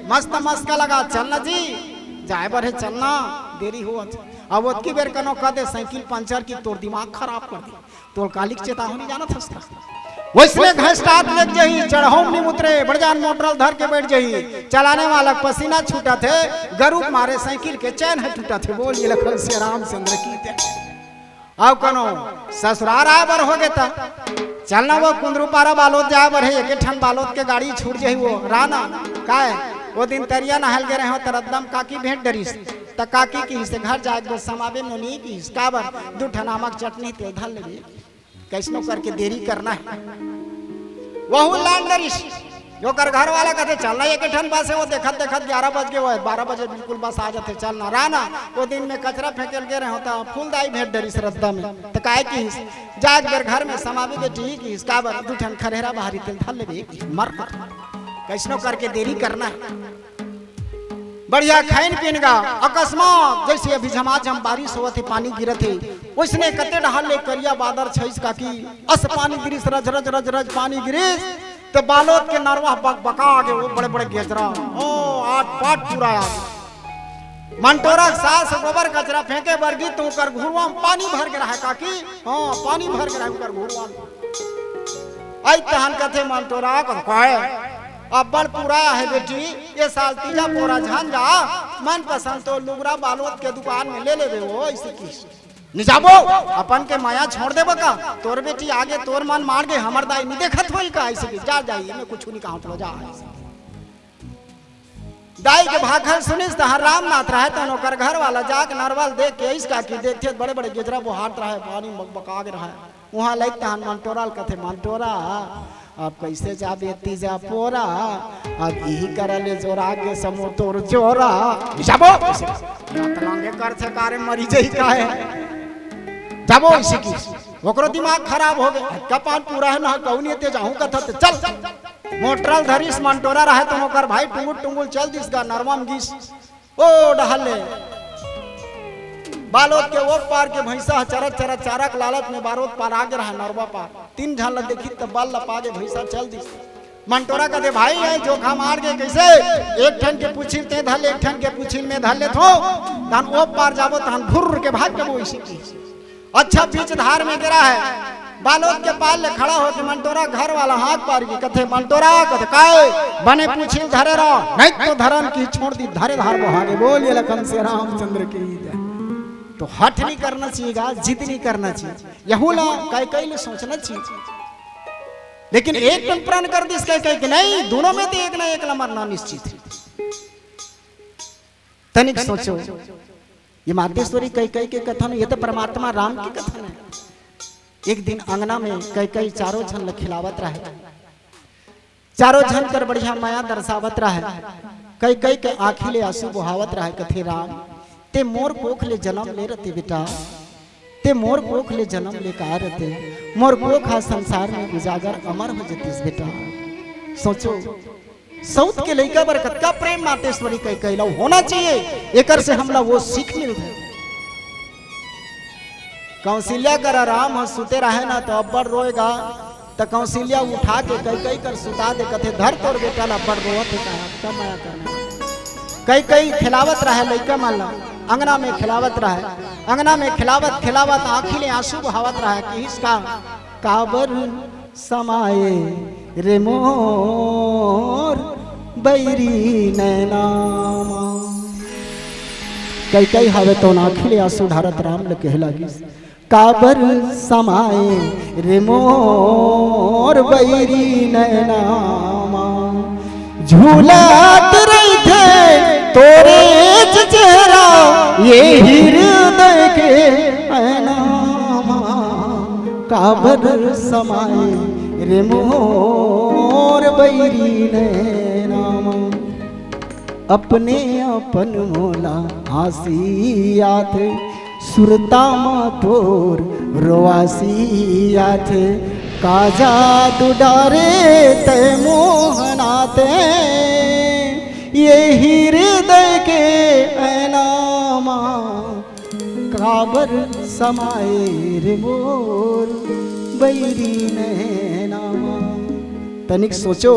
मस्त मस्का लगा, "चलना जी, जाय बर हे, चलना, देरी होवत।" अब ओतकी बेर कनो कह दे, "साइकिल पंचर की, तोर दिमाग खराब कर दे।" तोल कालिक चेतावनी जानत हस का? वइसने घसटात लग जही, चढ़हूं म नी उतरे, बड़ जान मोटरल धर के बइठ जही। चलाने वाला के पसीना छूटत हे, गरू के मारे साइकिल के चैन ह टूटत हे। बोलिए लखन सिया रामचंद्र की जय। अउ कनो ससुरार आय बर होगे त चल ना, वो कुंदरू पारा बालोद जाय बर हे, एके ठन बालोद के गाड़ी छूट जही। वो राना काय, वो दिन तरिया नहाय ल गे रहेंव त रद्दा म काकी भेंट डरिस, त काकी किहिस घर जाय के बेर समाबे नोनी किहिस, काबर दू ठन आमा के चटनी तेल धर लेबे। कइसनो करके देरी करना हे। वहू लान डरिस। ओकर घर वाला कथे, "चल ना, एके ठन बस हे, वो देखत देखत ग्यारह बज गे, वो बारह बजे बिल्कुल बस आ जाथे, चल ना।" राना, वो दिन में कचरा फेंके ल गे रहेंव त फूलदाई भेंट डरिस रद्दा में। त काय किहिस, "जाय के बेर घर में समाबे बेटी," किहिस, "काबर दू ठन खरेरा बहारी तेल धर लेबे," किहिस, मर। कइसनो करके देरी करना हे। बढ़िया खाइन पीन गा, अकस्मात जइसे अभी झमाझम बारिश होवत हे, पानी गिरत हे, वइसने कते डहार ले करिया बादर छइस काकी, अस पानी गिरिस, रज रज रज रज पानी गिरिस, त बालोद के नरवा बकबका गे, वो बड़े बड़े गेजरा, ओ आट पाट पूरा आ गे। मंटोरा के सास गोबर कचरा फेंके बर गिस त ओकर घुरवा म पानी भर गे रहय काकी, हाँ, पानी भर गे रहय ओकर घुरवा म। अइ तहन कथे मंटोरा, कथे, "काय? अब्बड़ पूरा हे बेटी, ए साल तीजा पोरा झन जा, मनपसंद तोर लुगरा बालोद के दुकान में ले लेबे वो," अइसे किहिस। "नी जाबो, अपन के मया छोड़ देबो का? तोर बेटी आगे तोर मन मार गे, हमर दाई नी देखत होही का?" अइसे किहिस, "जा, जा, एमे कुछु नी कहंव, चलो जा," अइसे। दाई के भाखन सुनिस तहां रामनाथ रहय, तहन ओकर घर वाला जाके नरवा ल देख के अइस काकी देखथे, बड़े बड़े गेजरा बोहात रहय, पानी बकबका गे रहय। उहां लइक तहन मंटोरा ल कथे, "मंटोरा, अब कइसे जाबे तीजा पोरा, अब इही करा ले जोरा के समो तोर जोरा।" "जाबो।" अतलांगे करथे कारे मरी जही काहे। "जाबो," अइसे किहिस। ओकरो दिमाग खराब होगे। "कपान पूरा हे ना, कहूं नी ते जाहूं कथत, चल।" मोटरल धरिस मंटोरा रहय त ओकर भाई टुंगुल टुंगुल चल दिस गा नरवा म गिस। ओ डहर ले बालोद के ओ पार के भइंसा ह चरत चरत चारा के लालच में बालोद पार आगे रहय नरवा पार। तीन झन ल देखिस त बल ल पागे भइंसा चल दिस। मंटोरा कथे, "भाई, ए जोखा मार गे कइसे? एक ठन के पूछी ल तें धर ले, एक ठन के पूछी ल में धर लेथों, तहन ओ पार जाबो, तहन घुर्र के भाग जाबो," अइसे किहिस। अच्छा, बीच धार में गे रहय, बालोद के पार ले खड़ा होके मंटोरा घर वाला हाथ पार की कथे, "मंटोरा," कथे, "काय?" "बने पूछी ल धरे रह, नहीं तो धरन की छोड़ दी, धरे धार बोहा गे।" बोलिए लखन सिया रामचंद्र की जय। तो हठ नहीं करना चाहिए गा, जिद नहीं करना चाहिए। यहू ला कई कई ले सोचना चाहिए। लेकिन एक दिन प्रण कर दिस कई कई के नहीं, दोनों में तो एक ना एक ला मरना निश्चित हे। तनिक सोचो, ये मातेश्वरी कई कई के कथन, ये तो परमात्मा राम के कथन हे। एक दिन अंगना में कई कई चारों झन ल खिलावत रहय, चारों झन कर बढ़िया मया दर्शावत रहय, कई कई के आँखी ले आंसू बोहावत रहय, कथे, "राम, ते मोर कोख ले जन्म ले रहते बेटा, ते मोर कोख ले जन्म ले का रहते, मोर कोख हा संसार में उजागर अमर हो जतिस बेटा।" सोचो, सौत के लइका बर कतका प्रेम मातेश्वरी कई कई ला होना चाहिए, एकर से हमला वो सीख मिलथे। कौशल्या करा राम ह सुते रहे ना तो अब्बड़ रोएगा, त कौशल्या उठा के कई कई कर सुता दे, कथे, "धर तोर बेटा ला, अब्बड़ रोवत हे का, अतका मया करना।" कई कई खिलावत रहे लइका मन ला, अंगना में खिलावत रहे। अंगना में खिलावत खिलावत आँखी ले आंसू बहावत रहे। किहिस का, काबर समाए रे मोर बैरी नैना मा। कई कई हवे तो आँखी ले आंसू ढारत राम ल कहे लागिस, काबर समाए रे मोर बैरी नैना मा। झूलत रहिथे तोरे चेहरा ये हृदय के ऐना मा। काबर समाए रे मोर बैरी नैना मा। अपने अपन मोला हाँसी आथे, सुरता म तोर रोवासी आथे। का जादू डारे तै मोहना ते, ये हृदय के ऐना मा। काबर समाए रे मोर बैरी नैना मा। तनिक सोचो,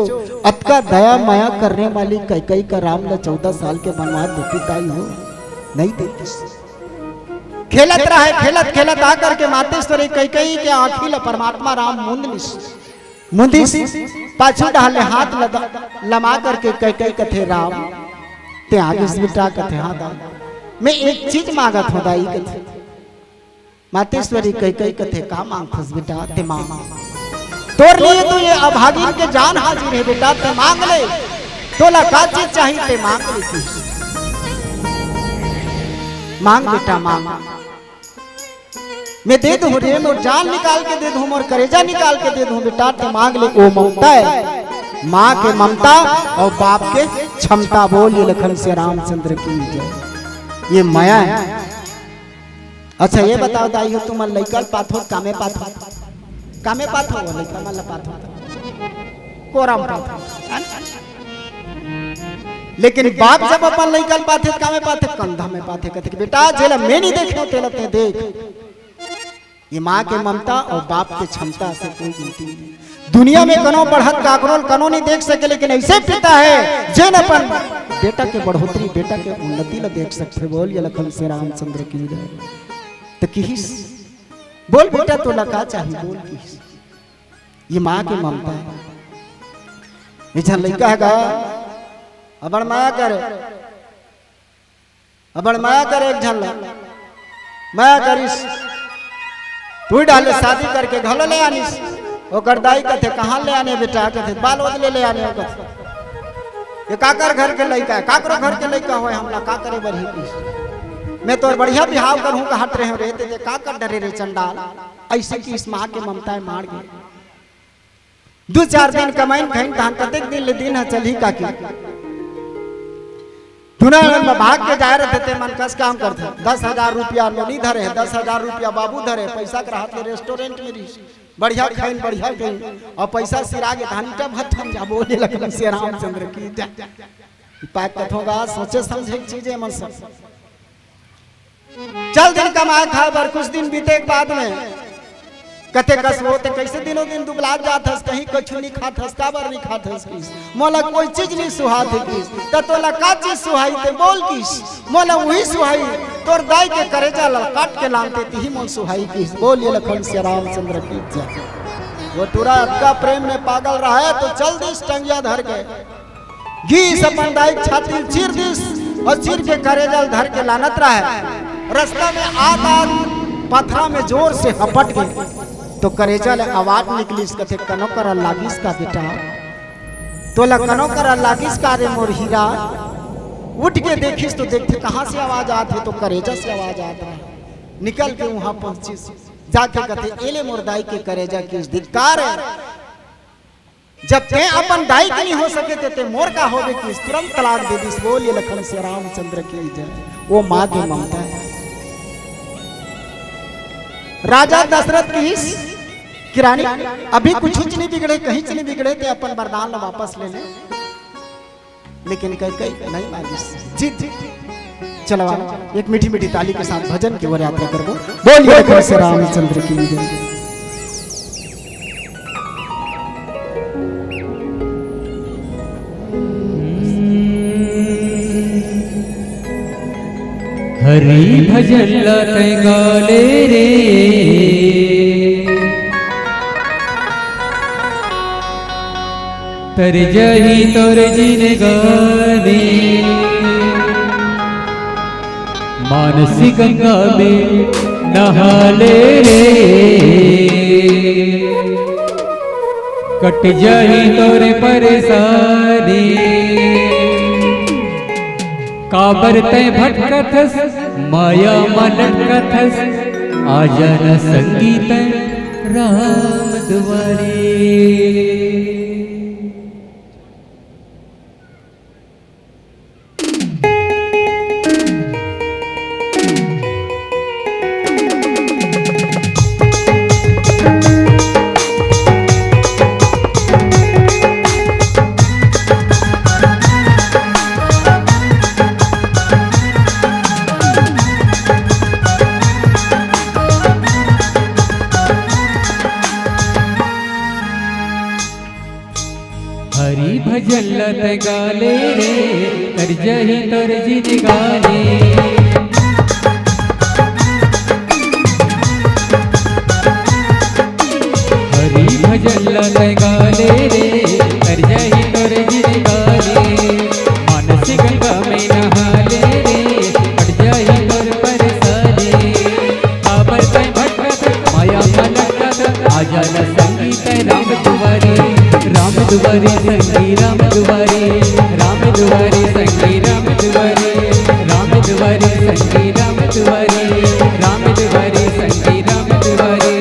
अतका दया मया करने वाली कैकई का राम ला चौदह साल के बनवास देती ताई हो, नहीं देती। खेलत रहे, खेलत खेलत आ करके मातेश्वरी कैकई के आँखी ला परमात्मा राम मुंद लिस। मुंदिस, पाछू डहर ले हाथ लदा-, लमा करके कैकई कथे, राम, ते आ गिस बेटा? कथे, हाँ दाई, मैं एक चीज मांगत हूँ दाई, कथे। मातेश्वरी कैकई कथे, का मांगथस बेटा? ते मांग। तोर लिए तो ये अभागिन के जान हाजिर है बेटा, ते मांग ले। तोला का चीज चाहिए, ते मांग ले। मांग बेटा, मांग। मैं दे दूं रे, मोर जान निकाल के दे दूं, मोर करेजा निकाल के दे दूं बेटा, ते मांग ले। ओ ममता है, माँ के ममता और बाप के क्षमता। बोलिए लखन सिया रामचंद्र की जय। ये मया है। अच्छा, ये बताओ दाई हो, तुमन लइका ल पाथो, कामे पाथो, कामे पाथो, वो लइका मन ल पाथो, कोरा म पाथो, है ना? लेकिन बाप जब अपन लइका ल पाथे, त कामे पाथे, कंधा में पाथे, कथे कि बेटा, जेला मैं नहीं देखे, तेला ते देख। ये माँ के ममता और बाप के क्षमता से कोई गिनती नहीं। दुनिया में कनो बढ़त काकरो ल कनो नहीं देख सके, लेकिन ऐसे पिता है जेन अपन बेटा के बढ़ोतरी, बेटा के उन्नति ला देख सकथे। बोलिए लखन सिया रामचंद्र की जय। तो किहिस, बोल बेटा, तोला का चाहिए, बोल किहिस। ये माँ के ममता है। ये झन लइका है गा, अबड़ मया करे, अबड़ मया करे एक झन ला। मया करिस। तू डाले शादी करके घलो ले आनिस। ओकर दाई कथे, "कहाँ ले आने बेटा?" कथे, "बालोद ले, ले आने।" कथे, "ये काकर घर के लइका है?" "काकरो घर के लइका होय, हमला का करे बर ही किस? मैं तोर बढ़िया बिहाव करहूँ कहत रहे रे, ते, ते का कर डरे रे चंडाल?" ऐसे किस माँ के ममता है मार गे। दू चार दिन कमाइन खाइन तहन कतेक दिन ले दिन ह चलही काकी। दुना मन म भाग के जाए रथे ते मन कस काम करथे। दस हजार रुपया नोनी धरे हे, दस हजार रुपया बाबू धरे, पैसा के रहत ले रेस्टोरेंट में रही, बढ़िया खाइन बढ़िया खाइन, और पैसा सिरा गे तहन ईटा भट्ठा म जाबो। बोले लखन सिया रामचंद्र की जय। पाक कथों गा, सोचे समझे के चीज है मन सब। चल दिन कमाए खाए बर, कुछ दिन बीते के बाद में कथे, "कस वो ते कैसे दिनों दिन दुबलात जात हस, कहीं कुछ नहीं खात हस, काबर नहीं खात हस?" किस, "मोला कोई चीज नहीं सुहात है।" किस, "त तोला का चीज सुहाई ते बोल?" किस, "मोला वही सुहाई, तोर दाई के करेजा ला काट के लानते, तिही मोल सुहाई।" किस, बोलिए लखन सिया रामचंद्र की जय। वो टूरा अतका प्रेम में पागल रहा है, तो चल दिस टंगिया धर के। गीस अपन दाई के छाती ल चीर दिस और चीर के करेजा ल धर के लानत रहे। रस्ता में आत आत पथरा में जोर से हपट गे तो करेजा ले आवाज निकलिस, कथे, "कनो करा लागिस का बेटा? तोला कनो करा लागिस का रे मोर हीरा?" उठ के देखिस तो देखथे कहाँ से आवाज आत हे, तो करेजा से आवाज आत रहे। निकल के वहाँ पहुँचिस, जाके कथे, "एले मोर दाई के करेजा।" किस, "धिक्कार है, जब ते अपन दाई के नहीं हो सके ते, ते मोर का होबे?" किस, तुरंत तलाक दे दिस। बोलिए लखन सिया रामचंद्र की जय। वो माँ की ममता है। राजा दशरथ किस कि रानी, अभी कुछ नहीं बिगड़े, कहीं से नहीं बिगड़े, ते अपन वरदान ला वापस ले ले। लेकिन कैकई नहीं मानिस, जिद। चलो, एक मीठी मीठी ताली के साथ भजन की ओर यात्रा करबो। बोलिए लखन सिया रामचंद्र की जय। हरि भजन ला तैं गा ले रे, तर जाही तोर जिनगानी। मानसी गंगा में नहा ले रे, कट जाही तोर परेशानी। काबर तैं भटकथस, माया म लटकथस, आ जा न संगी तैं राम दुआरे। हरि भजन ल तैं गा ले रे, तर जाही तोर जिनगानी। हरि भजन ल तैं गा ले रे, तर जाही तोर जिनगानी। मानसी गंगा में नहा ले रे, कट जाही तोर परेशानी। काबर तैं भटकत, माया म लटकत, आ जा न संगी तैं राम दुआरे। राम दुआरे संगी राम दुआरे, राम दुआरे संगी राम दुआरे, राम दुआरे संगी राम दुआरे, राम दुआरे संगी राम दुआरे।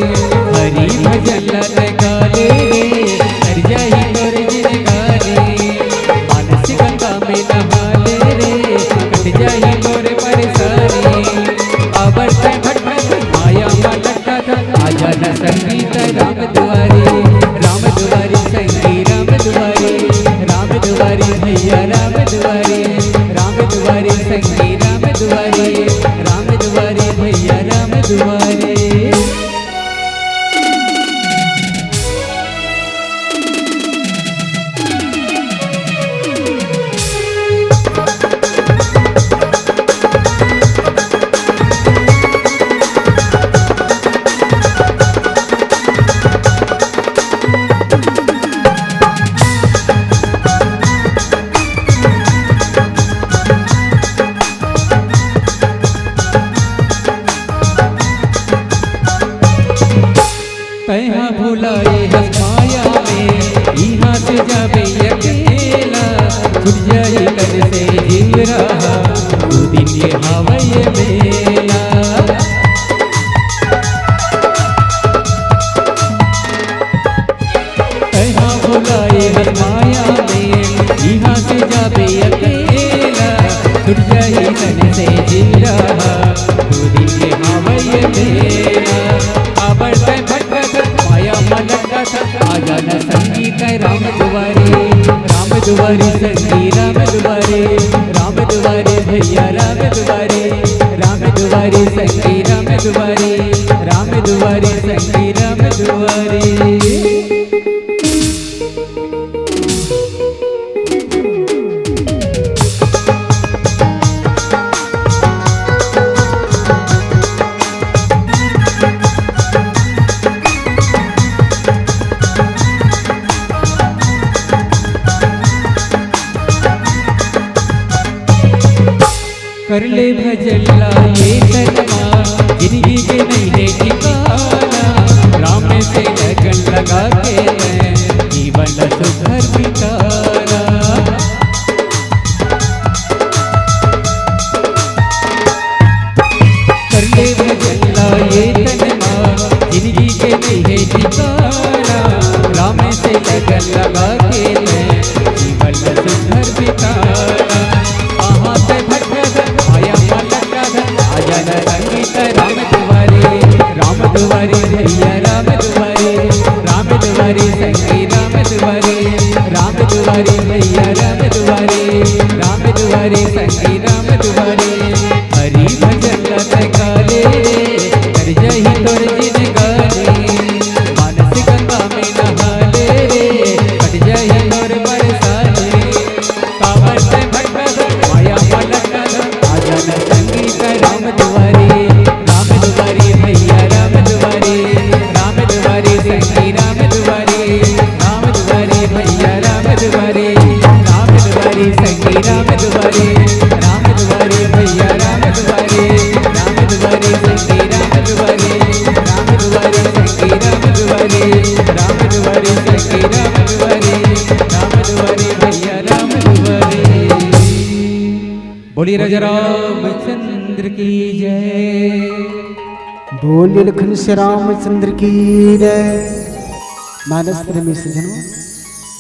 हरि भजन ल तैं गा ले रे, तर जाही तोर जिनगानी। मानसी गंगा में नहा ले रे, कट जाही तोर परेशानी। काबर तैं भटकत, माया म लटकत, आ जा न संगी तैं राम दुआरे। राम दुआरे संगी राम दुआरे, राम दुआरे भैया राम दुआरे, राम दुआरे संगी राम दुआरे, राम दुआरे भैया राम दुआरे। तैं हा भुलाए हस माया में, इहाँ से जाबे अकेला, छूट जाही तन से जीव रहा, दू दिन के हावय मेला। तैं हा भुलाए हस माया में, इहाँ से जाबे अकेला, छूट जाही तन से जीव रहा, दू दिन के हावय मेला। काबर तैं भटकत, माया म लटकत, आ जा न संगी तैं राम दुआरे। राम दुआरे संगी राम दुआरे, राम दुआरे भैया राम दुआरे, राम दुआरे संगी राम दुआरे, राम दुआरे संगी राम दुआरे। कर ले भजन ला ये तन मा, जिनगी के नइ हे ठिकाना। राम से लगन लगा के मैं जीवन ला सुघर बिताना। कर ले भजन ला ये तन मा, जिनगी के नइ हे ठिकाना। राम से लगन लगा के मैं जीवन ला सुघर बिताना। कहाँ से भटकत, माया म लटकत, आ जा न संगी तैं राम दुआरे। राम दुआरे भैया राम दुआरे, राम दुआरे संगी राम दुआरे, राम दुआरे भैया राम दुआरे, राम दुआरे संगी राम दुआरे। हरि भजन ला तैं गा ले, तर जाही तोर जिनगानी। मानसी गंगा में नहा ले रे, कट जाही तोर परेशानी। काबर तैं भटकत, माया म लटकत, आ जा न संगी तैं राम राम दुआरे, राम दुआरे भैया, राम दुआरे। बोलिए राजा रामचंद्र की जय। बोलिए लखन श्री रामचंद्र की जय। मानस प्रेमी सज्जनों,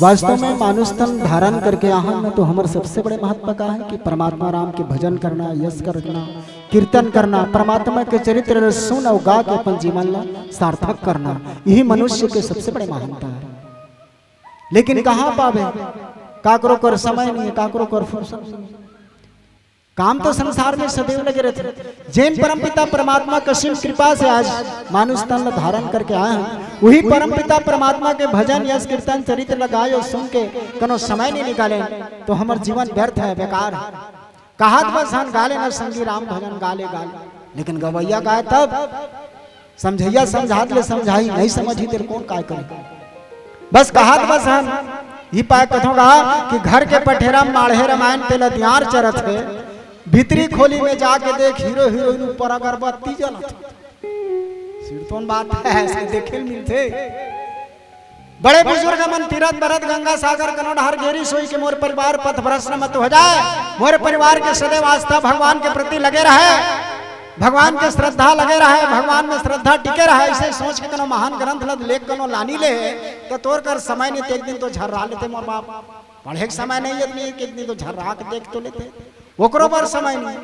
वास्तव में मानुष तन धारण करके आहन न, तो हमर सबसे बड़े महत्व का है कि परमात्मा राम के भजन करना, यश करना, कीर्तन करना, परमात्मा के चरित्र ल सुन अउ गा के अपन जीवन ला सार्थक करना, यही मनुष्य के सबसे बड़े महानता है। लेकिन कहाँ पाबे? काकरो कर समय नहीं है, काकरो कर फुर्सत नहीं है। काम तो संसार में सदैव लगे रहते। जेन परमपिता परमात्मा के असीम कृपा से आज मानुष तन ला धारण करके आए हैं, वही परमपिता परमात्मा के भजन, यश, कीर्तन, चरित्र लगाए और सुन के कनो समय नहीं निकाले, तो हमर जीवन व्यर्थ है, बेकार है। कहत बस हन गा ले ना संगी राम भजन, गा ले, गा ले, लेकिन गवैया गाए तब समझैया समझात ले समझाही, नहीं समझही तेरे कौन काय करे। बस कहत बस हन, ही पाए कथों गा कि घर के पठेरा माढ़े रमायन तेला दियार चरत है, भीतरी खोली में जाके देख हीरो हीरोइन ऊपर अगरबत्ती जलत है। सिरतोन बात है, ऐसे देखे ल मिलथे। बड़े बुजुर्ग मन तीरथ बरत गंगा सागर कनो डहर गेरी सोई के मोर परिवार पथ भ्रष्ट मत हो जाए, मोर परिवार के सदैव आस्था भगवान के प्रति लगे रहे, भगवान के श्रद्धा लगे रहे, भगवान में श्रद्धा टिके रहे, ऐसे सोच के कनो महान ग्रंथ लद लेख कनो लानी ले, तो तोर कर समय नहीं, तो एक दिन तो झर्रा लेते मोर बाप। पढ़े के समय नहीं, आदमी एक, एक दिन तो झर्रा के देख तो लेते, ओकरो बर समय नहीं।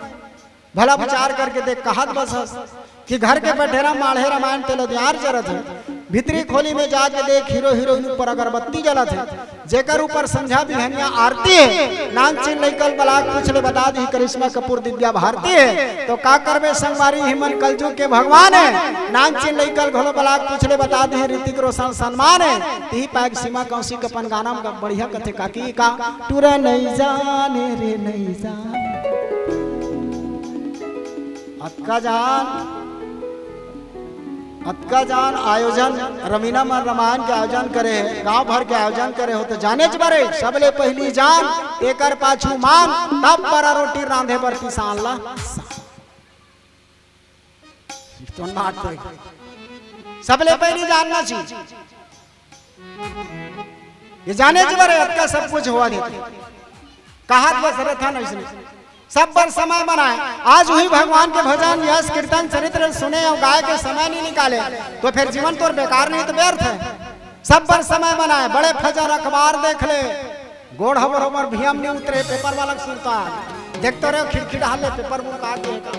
भला विचार करके देख, कहत बस हस कि घर के पठेरा माढ़े रमायन तेला दियार जरत है, भीतरी खोली में जाके देख हीरो हीरोइन ऊपर अगरबत्ती जलत है, जेकर ऊपर संझा बिहनिया आरती है, नान चिन लइकल बलाक पूछ ले बता दी करिश्मा कपूर दिव्या भारती है। तो का करबे संगवारी, ही मन कलजुग के भगवान है, नान चिन लइकल घलो बलाक पूछ ले बता दी ऋतिक रोशन सलमान है। ती पाग सीमा कौशिक अपन गाना में बढ़िया कथे काकी का, टूरा नहीं जाने रे नहीं जाने। अतका जान, अतका जान आयोजन, रवीना मन रामायण के आयोजन करे हे, गांव भर के आयोजन करे हो, तो जानेच बरे, सबले पहली जान, तेकर पाछू मान, तब परा रोटी रांधे बर पिसान ला। तो नाट होई। सबले पहली जानना चाहिए। ये जानेच बरे, अतका सब कुछ होवा देथे। कहत बस रथन अइसने। सब बर समय बनाए। आज वही भगवान के भजन, यश, कीर्तन, चरित्र सुने अउ गाए के समय नहीं निकाले, तो फिर जीवन तोर बेकार नहीं, तो व्यर्थ है। सब बर समय बनाए। बड़े फजर अखबार देख ले, गोड़ हमर हमर भीम नहीं उतरे, पेपर वाला के सुरता। देखते रहे खिड़की डाल ले, पेपर मुका के का।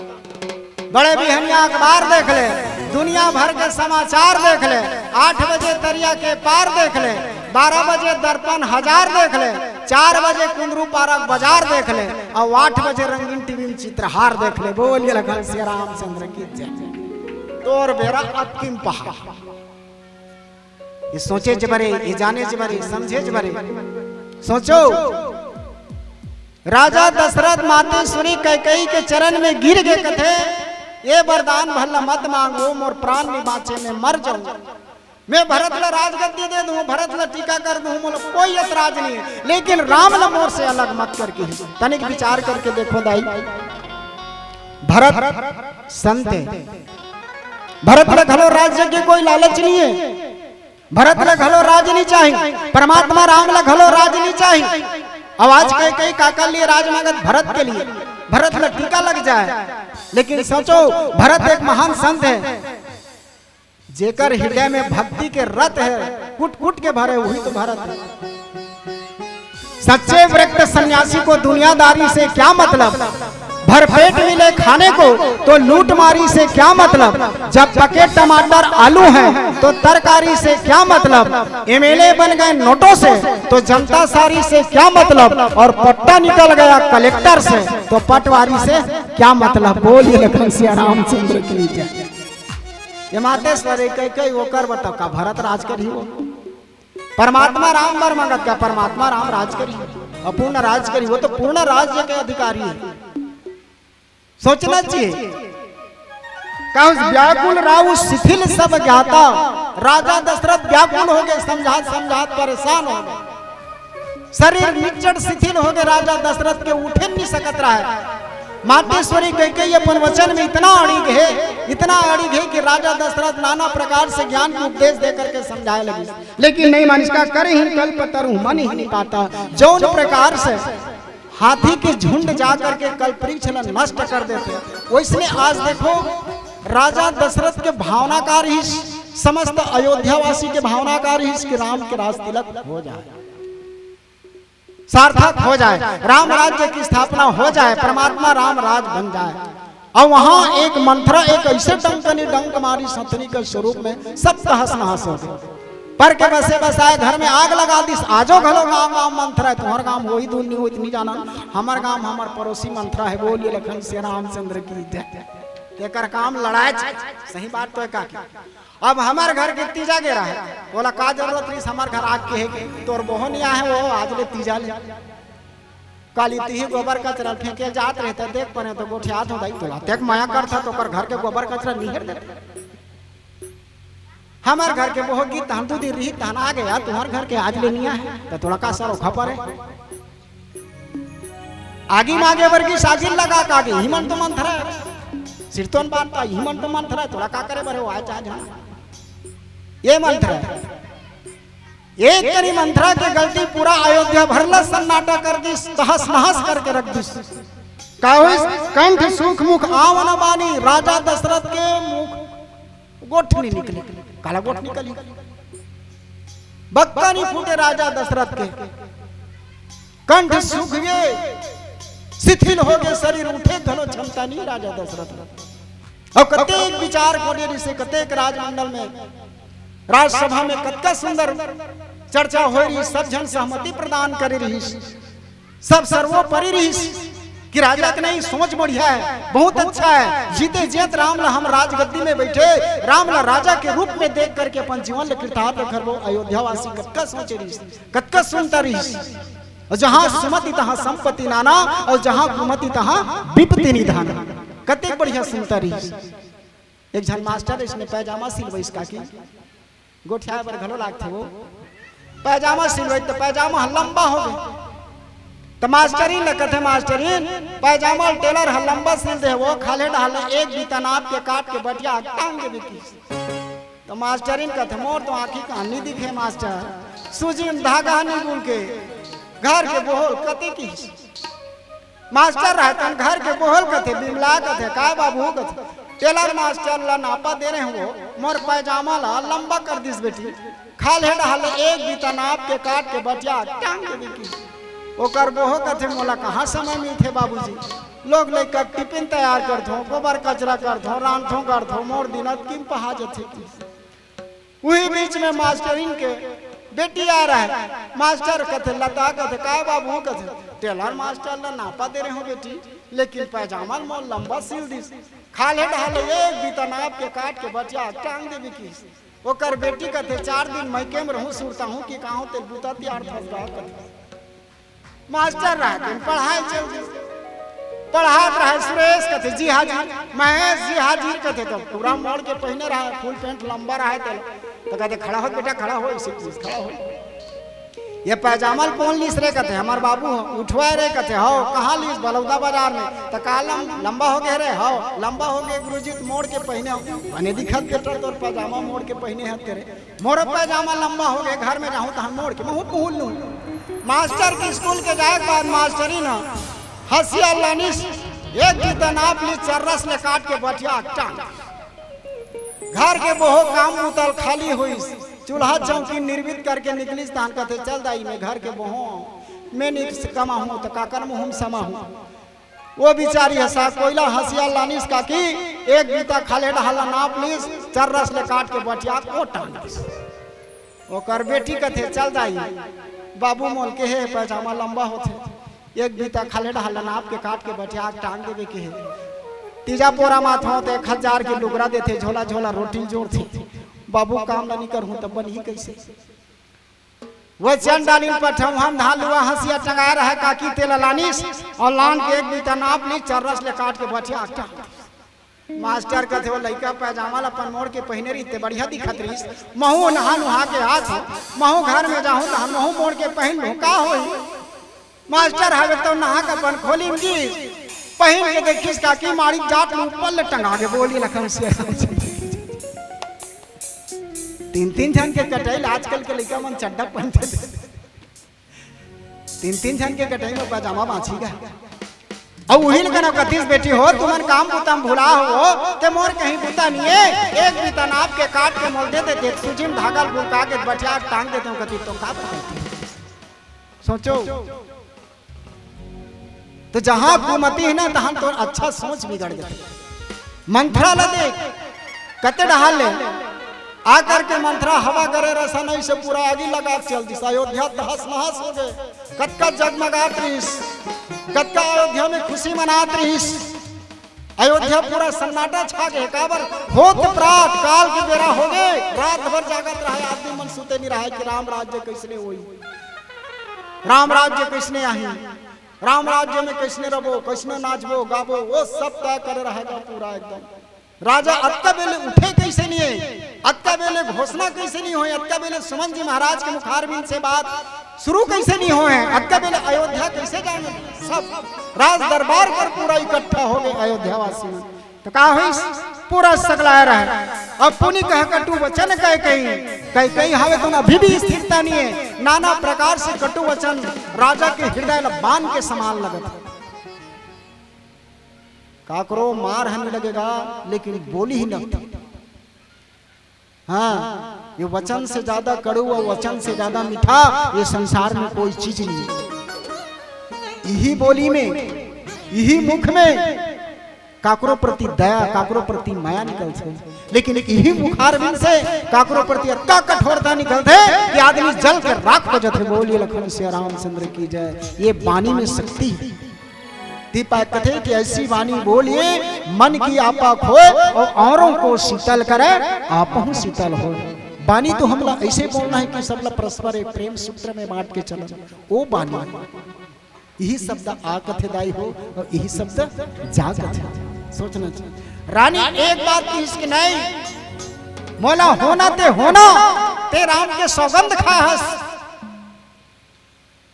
बड़े बिहनिया अखबार देख ले, दुनिया भर के समाचार देख ले, आठ बजे तरिया के पार देख ले, बारह बजे दर्पण हजार देख ले, चार बजे कुंदरू पारक बाजार देख ले, अउ आठ बजे रंगीन टीवी में चित्रहार देख ले। बोलिए लखन सिया रामचंद्र की जय। तोर बेरा अतकिम पहाड़। ये सोचेच बरे, ये जानेच बरे, समझेच बरे। सोचो, राजा दशरथ माते सुनी कैकेयी के चरण में गिर के कथे, "ये वरदान भला मत मांगो, मोर प्राण नहीं बाँचे, मैं मर जाऊं। मैं भरत ला राजगद्दी दे दूं, भरत ला टीका कर दूं, मोला कोई एतराज नहीं है, लेकिन राम ला मोर से अलग मत कर," कहिस। तनिक विचार करके देखो दाई, भरत संत है, भरत ला घलो राज्य के कोई लालच नहीं है, भरत ला घलो राज नहीं चाही, परमात्मा राम ला घलो राज नहीं चाही। अब आज कैकेयी काकर लिए राज मांगत? भरत के लिए, भरत ला टीका लग जाए। लेकिन सोचो, भरत एक महान संत है, जेकर हृदय में भक्ति के रत है, कुट कुट के भरे, वही तो भरत है। सच्चे विरक्त सन्यासी को दुनियादारी से क्या मतलब, भरपेट मिले खाने को तो लूटमारी से क्या मतलब, जब पके टमाटर आलू हैं तो तरकारी से क्या मतलब, एमएलए बन गए नोटों से तो जनता सारी से क्या मतलब, और पट्टा निकल गया कलेक्टर से तो पटवारी से क्या मतलब। बोलिए लखन सिया रामचंद्र की जय। ये मातेश्वर कैकेयी ओकर बताओ का भरत राज करी हो? परमात्मा राम बर मांगत का परमात्मा राम राज करी, अपूर्ण राज करी, वो तो पूर्ण राज्य के अधिकारी है। सोचना चाहिए। का उस व्याकुल राहु शिथिल सब ज्ञाता, राजा दशरथ व्याकुल हो गए, समझात समझात परेशान हो गए, शरीर निचट शिथिल हो गए, राजा दशरथ के उठे नहीं सकत रहा है। मातेश्वरी कैकेयी अपन वचन में इतना अड़िग हे, इतना अड़िग हे कि राजा दशरथ नाना प्रकार से ज्ञान के उपदेश दे करके समझाए लगिस, लेकिन नहीं मानिस। का करहिं कल्पतरु मन ही निपाता, जौन प्रकार से हाथी के झुंड जा करके कल्प वृक्ष ला नष्ट कर देथे, वैसने आज देखो, राजा दशरथ के भावना का रहिस, समस्त अयोध्यावासी के भावना का रहिस कि राम के राज तिलक हो जाए, सार्थक हो जाए, राम राज्य की स्थापना हो जाए, परमात्मा राम राज बन जाए। अउ वहां एक मंथरा एक अइसे डंकनी डंक मारिस हथनी के स्वरूप में, सब तहस नहस हो गे। पर के बसे बसाए घर में आग लगा दिस। आजो घलो गांव गांव मंथरा हे, तुंहर गांव होही दूर नहीं होही त नहीं जानन, हमर गांव हमर पड़ोसी मंथरा हे। बोलिए लखन सिया रामचंद्र की जय। एकर काम लड़ाए, सही बात तो हे काकी। अब हमर घर के तीजा गे रहे, ओला का जरूरत रहिस हमर घर आग के हे कि? तोर बहू नइ आहे, वो आज ले तीजा ले। काली तिही गोबर कचरा फेंके जात रहे त देख परे त गोठियात हों दाई, तोला तेक मया करथा त ओकर घर के गोबर कचरा निहेर देथे। हमर घर के बहू गे तहन दू दिन रही, तहन आ गे, तुंहर घर के आज ले नइ आहे, त तोला का सरोखा परे? आगी मागे बर गिस, आगी लगा के आगे, इही मन तो मंथरा हे। सिरतोन बात त इही मन तो मंथरा हे, तोला का करे बर हे, वो आए चाहे जाए। ये मंथरा हे। एक कनी मंथरा के गलती पूरा अयोध्या भर ला सन्नाटा कर दिस, तहस नहस करके रख दिस। का होइस? कंठ सूख मुख आव न बानी, राजा दशरथ के मुख गोठ नइ निकले। काला गोठ निकली? बक्का नइ फूटे राजा दशरथ के। कंठ सूख गे, शिथिल हो गे शरीर, उठे घलो क्षमता नइ राजा दशरथ। अउ कतेक विचार करे रिहिसे, कतेक राजमंडल में, राजसभा में कतका सुंदर चर्चा होय रिहिस, सब झन सहमति प्रदान करे रिहिस, सब सर्वोपरि रिहिस कि राजा के नहीं, सोच बढ़िया हे, बहुत अच्छा हे, जीते जियत राम ला हम राजगद्दी में बैठे, राम ला राजा के रूप में देख करके अपन जीवन ला कृतार्थ करबो। अयोध्यावासी कतका सोचे रिहिस, कतका सुनता रिहिस। अउ जहां सुमति तहां संपत्ति नाना, अउ जहां कुमति तहां विपत्ति निधाना। कतेक बढ़िया सुनता रिहिस। एक झन मास्टर अइसने पैजामा सिलवाइस काकी, गोठियाए बर घलो लागथे वो। पैजामा सिलवाइस त पैजामा ह लंबा हो गे। त मास्टरिन ल कथे, "मास्टरिन, पैजामा ल टेलर ह लंबा सिल दे हे, वो खाल्हे डहर ले एक बीता नाप के काट के बटिया टांग देबे" किहिस। त मास्टरिन कथे, "मोर तो आंखी कान नइ दिखे मास्टर, सूजी म धागा ह नइ गुल के।" घर के बहू ल कथे किहिस। मास्टर रहय तहन घर के बहू ल कथे, बिमला कथे, "काय बाबू?" कथे, "टेलर मास्टर ल नापा दे रहे हों, मोर पैजामा ल लंबा कर दिस बेटी, खाल्हे डहर ले एक बीता नाप के काट के बटिया टांग देबे किहिस।" ओकर बहू कथे, "मोला कहां समय मिलथे बाबूजी, लोग लइका के टिफिन तैयार करथों, गोबर कचरा करथों, रांधथों करथों, मोर दिन अतकी म पहा जथे" किहिस। उही बीच में मास्टरिन के बेटी आए रहय। मास्टर कथे, "लता," कथे, "काय बाबू?" कथे, "टेलर मास्टर ल नापा दे रहे हों बेटी, लेकिन पैजामा ल मोर लंबा सिल दिस, खाल्हे डहर ले एक बीता नाप के काट के बटिया टांग देबे किहिस।" ओकर बेटी कथे, "चार दिन मइके म रहूं, सुरताहूं कि कहां तेल बुता तियार फंस गा," कथे। मास्टर रहय तेन पढ़ाए चल दिस। पढ़ात रहय सुरेश, कथे, "जी हाजिर।" महेश, "जी हाजिर," कथे, त टूरा मोड़ के पहिने रहय, फुल पैंट लंबा रहय तेला। त कथे, "खड़ा हो बेटा, खड़ा हो, अइसे किहिस, खड़ा हो।" "ये पैजामा ल कोन लिस रे?" कथे, "हमर बाबू ह।" "उठवाए रे?" कथे, "हव।" "कहां लिस?" "बलौदा बाजार में।" "त का लम-, लंबा हो गे रे?" "हव, लंबा हो गे गुरुजी, त मोड़ के पहिने हंव।" "बने दिखत बेटा तोर पैजामा मोड़ के पहिने हस तेरे।" मोरो पैजामा लंबा हो गे, घर में जाहूं तहां मोड़ के महूं पहुल लूं। मास्टर के स्कूल के जाए के बाद मास्टरिन ह हंसिया लानिस, एक बीता नाप लिस, चर्रस ले काट के बटिया टांग। घर के बहू काम बुता ल खाली होइस, चूल्हा चौकी निर्मित करके निकलिस, तहां कथे, "चल दाई, मैं घर के बहू हंव, मैं नइ कमाहूं त काकर मुंह म समाहूं।" वो बिचारी ह सा कोइला हंसिया लानिस काकी, एक बीता खाल्हे डहर ल नाप लिस, चर्रस ले काट के बटिया टांग दिस। ओकर बेटी कथे, "चल दाई, बाबू मोला केहे पैजामा लंबा होथे, एक बीता खाल्हे डहर ल नाप के काट के बटिया टांग देबे केहे। तीजा पोरा म आथंव त एक हजार के लुगरा देथे, झोला झोला रोटी ल जोरथे। बाबू काम ल नइ करहूं त बनही कइसे?" वो चंडालिन पठौहन धान लुवा हंसिया टंगाए रहय काकी, तेला लानिस अउ लान के एक बीता नाप लिस, चर्रस ले काट के बटिया टांग। मास्टर कथे, "वो लइका पैजामा ल अपन मोड़ के पहिने रहिस ते बढ़िया दिखत रहिस, महूं नहा नुहा के आथंव, महूं घर में जाहूं तहां महूं मोड़ के पहिन लूं, का होही?" मास्टर हवे त नहा के अपन खोली म गिस। पहिन के देखिस काकी, मारी जात में ऊपर ले टंगा के बोली लखन से। तीन तीन झन के कटाई ल आजकल के लइका मन चड्डा पहनथे। तीन तीन झन के कटाई में पजामा बांची गा। अउ उही ल कना कतिस, "बेटी हो, तुमन काम बुता म भुला हो, ते मोर कहीं बुता नहीं है, एक बीता नाप के काट के मोल दे देते, सूजी म धागा ल बुनका के बटिया टांग देते हो," कति तो का पता। सोचो, तो जहां कुमति है ना, तहां तो अच्छा सोच बिगड़ जाथे। मंथरा ला देख, कते डहार ले आ करके मंथरा हवा करे रसन, ऐसे पूरा आगी लगा के चल दिस। अयोध्या तहस नहस हो गए, कतका जगमगात रहिस, कतका अयोध्या में खुशी मनात रहिस। अयोध्या पूरा सन्नाटा छा गए, काबर होत प्रात काल के बेरा हो गए, रात भर जागत रहे आदमी मन, सुते नहीं रहे कि राम राज्य कैसने होई, राम राज्य कैसने आही, राम राज्य में कैसने रबो, कैसने नाचबो गाबो, वो सब तय करे रहेगा पूरा एकदम। राजा अतका बेले उठे कैसे नहीं है, अतका बेले घोषणा कैसे नहीं होए, अतका बेले सुमन जी महाराज के मुखारबिंद से बात शुरू कैसे नहीं होए, अतका बेले अयोध्या कैसे जाएंगे। सब राज दरबार पर पूरा इकट्ठा हो गए अयोध्या वासी। तो का होइस? पूरा सगलाए रहे। अब पुनि कह कटु वचन कह कही, कह कही हवे तुम अभी भी स्थिरता नहीं है। नाना प्रकार से कटु वचन राजा के हृदय ला बांध के समान लगत है। काकरो मार हन लगेगा, लेकिन बोली ही लगती। हाँ, ये वचन से ज्यादा कड़ू और वचन से ज्यादा मीठा ये संसार में कोई चीज नहीं है। यही बोली में, यही मुख में काकरो प्रति दया, काकरो प्रति माया निकलथे, लेकिन यही मुखारबिंद से काकरो प्रति अतका कठोरता निकलथे कि आदमी जल के राख हो जाथे। बोलिए लखन सिया रामचंद्र की जय। ये बानी में शक्ति है। दीपा कथे कि ऐसी वाणी बोलिए, मन की आपा खोए और औरों को शीतल करे, आपहु शीतल हो। वाणी तो हमला ऐसे बोलना है कि सबला परस्पर एक प्रेम सूत्र में बांट के चलन, वो वाणी। यही शब्द आ कथे दाई हो और यही शब्द जा कथे। सोचना चाहिए। रानी एक बार कहिस कि नहीं, मोला होना ते होना, ते राम के सौगंध खा हस।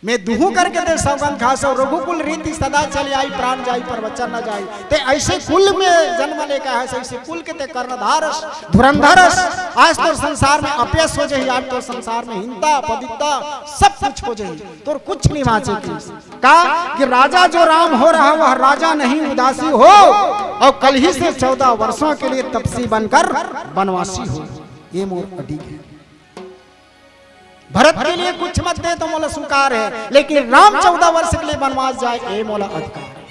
मैं दुहूं करके ते सौगंध खास हो, रघुकुल रीति सदा चली आई, प्राण जाई पर वचन न जाई। ते ऐसे कुल में जन्म लेके आए, ऐसे कुल के ते कर्णधारस, धुरंधरस। आज तो संसार में अपयस हो जाही, आज तो संसार में हीनता, पदिता, सब कुछ हो जाही, तोर कुछ नहीं बांचे की। का कि राजा जो राम हो रहा, वह राजा नहीं उदासी हो, और कल ही से चौदह वर्षों के लिए तपसी बनकर बनवासी हो। ये मोर अडिग है। भरत के लिए कुछ मत दे तो मोला स्वीकार है, लेकिन राम चौदह वर्ष के लिए बनवास जाए, ये मोला अधिकार है।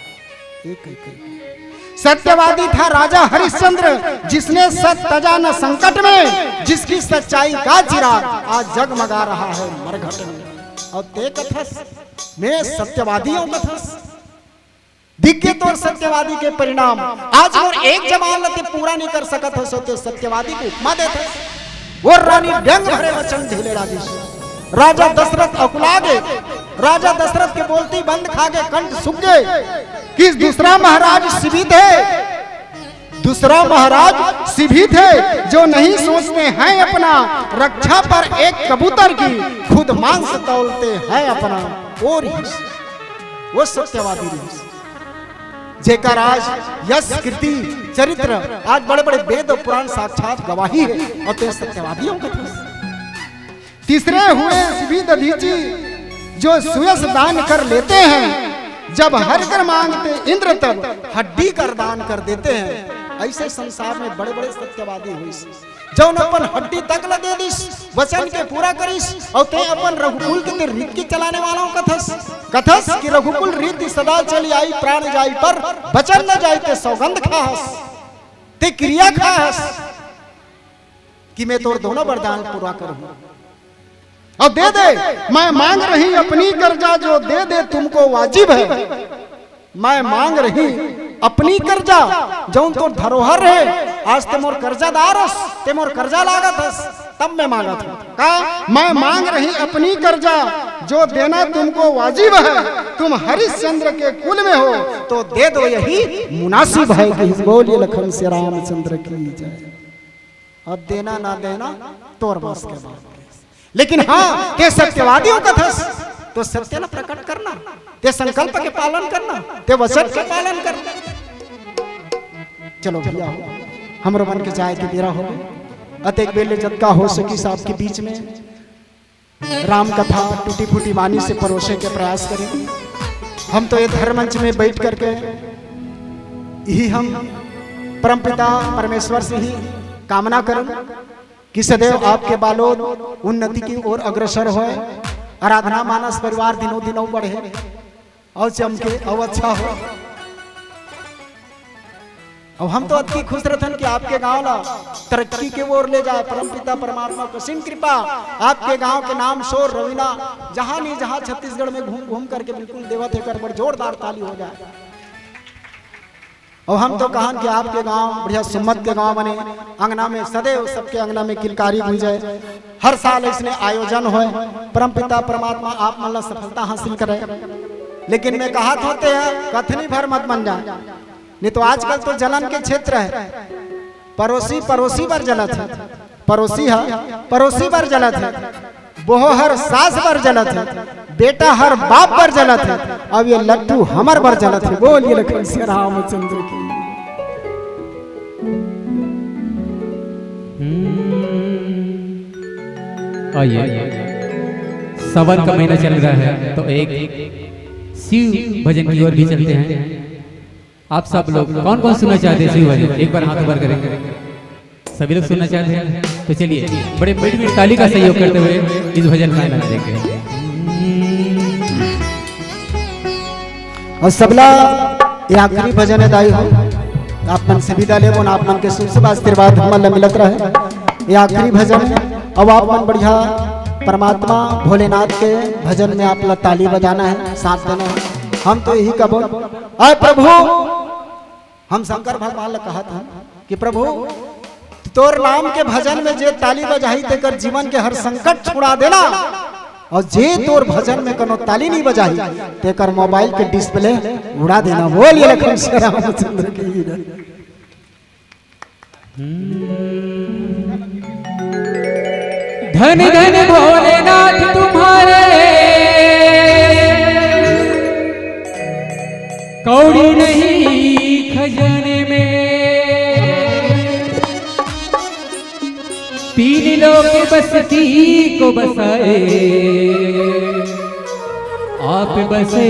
एक, एक, एक। सत्यवादी था राजा हरिश्चंद्र, जिसने सत तजा न संकट में, जिसकी सच्चाई का चिराग आज जगमगा रहा है मरघट में। और ते कथस, मैं सत्यवादी हूं कथस। दिख गे तोर सत्यवादी के परिणाम। आज मोर एक जबान ल ते पूरा नहीं कर सकत हस, ते सत्यवादी के उपमा देत हस। वो रानी व्यंग भरे वचन झेले लागिस। राजा दशरथ अकुला गे, राजा दशरथ के बोलती बंद खा गे, कंठ सूख गे। कि दूसरा महाराज शिवित है, दूसरा महाराज शिवित है, जो नहीं सोचते हैं अपना, रक्षा पर एक कबूतर की, खुद मांस तौलते हैं अपना। और ही वो सत्यवादी रहिस। जेकर आज यश, कीर्ति, चरित्र, आज बड़े-बड़े वेद और पुराण साक्षात गवाही है, और ते सत्यवादी हो कथस। तीसरे हुए शिवि दधीचि, जो सुयश दान कर लेते हैं, जब हरि कर मांगते इंद्र तब हड्डी कर दान कर देते हैं। ऐसे संसार में बड़े-बड़े सत्यवादी हुए। जौन अपन हड्डी तक ल दे दिस, वचन के पूरा करिस, अउ ते अपन रघुकुल के ते रीत के चलाने वाला हूं कथस। कथस कि रघुकुल रीत सदा चली आई, प्राण जाई पर वचन न जाई, ते सौगंध खाहस, ते क्रिया खाहस कि मैं तोर दोनों वरदान पूरा करूं। और दे दे, मैं मांग रही अपनी कर्जा, जो दे दे तुमको वाजिब है। मैं मांग रही अपनी कर्जा, जौन तोर धरोहर है, आज ते मोर कर्जादार हस, ते मोर कर्जा लागत हस, तब मैं मांगत हूं। का? मैं मांग रही अपनी कर्जा, जो देना तुमको वाजिब है, तुम हरिश्चंद्र के कुल में हो, तो दे दो यही मुनासिब है। कि बोलिए लखन से रामचंद्र की जय। अब देना ना देना तोर बस के बात। लेकिन हां, ते सत्यवादी हो कथस। तो सत्य ला प्रकट करना, ते संकल्प के पालन करना, ते वचन के पालन करना। चलो भैया, हमरो मन के जाए के बेरा हो गए। अतेक बेर ले जतका हो सकिस आपके बीच में राम कथा टूटी फूटी बानी से परोसे के प्रयास करें। हम तो ये धर्म मंच में बैठ करके यही हम परमपिता परमेश्वर से ही कामना करूं कि सदैव आपके बालोद उन्नति की ओर अग्रसर होए, आराधना मानस परिवार दिनों दिनों बढ़े और चमके और अच्छा हो। और हम तो अति खुश रहथन कि आपके गांव ला तरक्की के ओर ले जाए। परमपिता परमात्मा के असीम कृपा, आपके गांव के नाम शोर रवीना जहां नहीं जहां छत्तीसगढ़ में घूम घूम करके बिल्कुल देवत हे, एकर बड़ जोरदार ताली हो जाए। और हम तो कहन कि आपके गांव बढ़िया सुम्मत के गांव बने, अंगना में सदैव सबके अंगना में किलकारी गूंजे, हर साल इसने आयोजन होए। परमपिता परमात्मा आप मन ला सफलता हासिल करे। लेकिन मैं कहत हों ते ह कथनी भर मत बन जाए, नहीं तो आजकल तो जलन के क्षेत्र है। परोसी परोसी बर जलत है, परोसी ह परोसी बर जलत है, बोहर सास बर जलत है, बेटा हर बाप बर जलत है, अब ये लट्टू हमर बर जलत है। बोलिए लखन सिया रामचंद्र की। हम्म। आइए, सावन का महीना चल रहा है, तो एक शिव भजन की ओर भी चलते हैं। आप सब लोग कौन कौन सुनना चाहते हैं शिव भजन, एक बार हाथ ऊपर करें। सभी लोग सुनना चाहते हैं तो चलिए बड़े मीठ मीठ ताली का सहयोग करते हुए इस भजन का आनंद लेंगे। और सबला ये आखिरी भजन है दाई हो, आप मन से विदा लेबो ना, आप मन के शुभ शुभ आशीर्वाद हमन ला मिलत रहे। ये आखिरी भजन है। अब आप मन बढ़िया परमात्मा भोलेनाथ के भजन में आप ला ताली बजाना है, साथ देना है। हम तो यही कबो, आय प्रभु, हम शंकर भगवान ला कहत हन कि प्रभु, तोर नाम के भजन में जे ताली बजाही, तेकर जीवन के हर संकट छुड़ा देना, और जे तोर भजन में कोनो ताली नहीं बजाही, तेकर मोबाइल के डिस्प्ले उड़ा देना। बोलिए लखन सिया रामचंद्र की जय। धन धन भोलेनाथ तुम्हारे, कौड़ी नहीं खजाने में, तीन लोक बस्ती को बसाए, आप बसे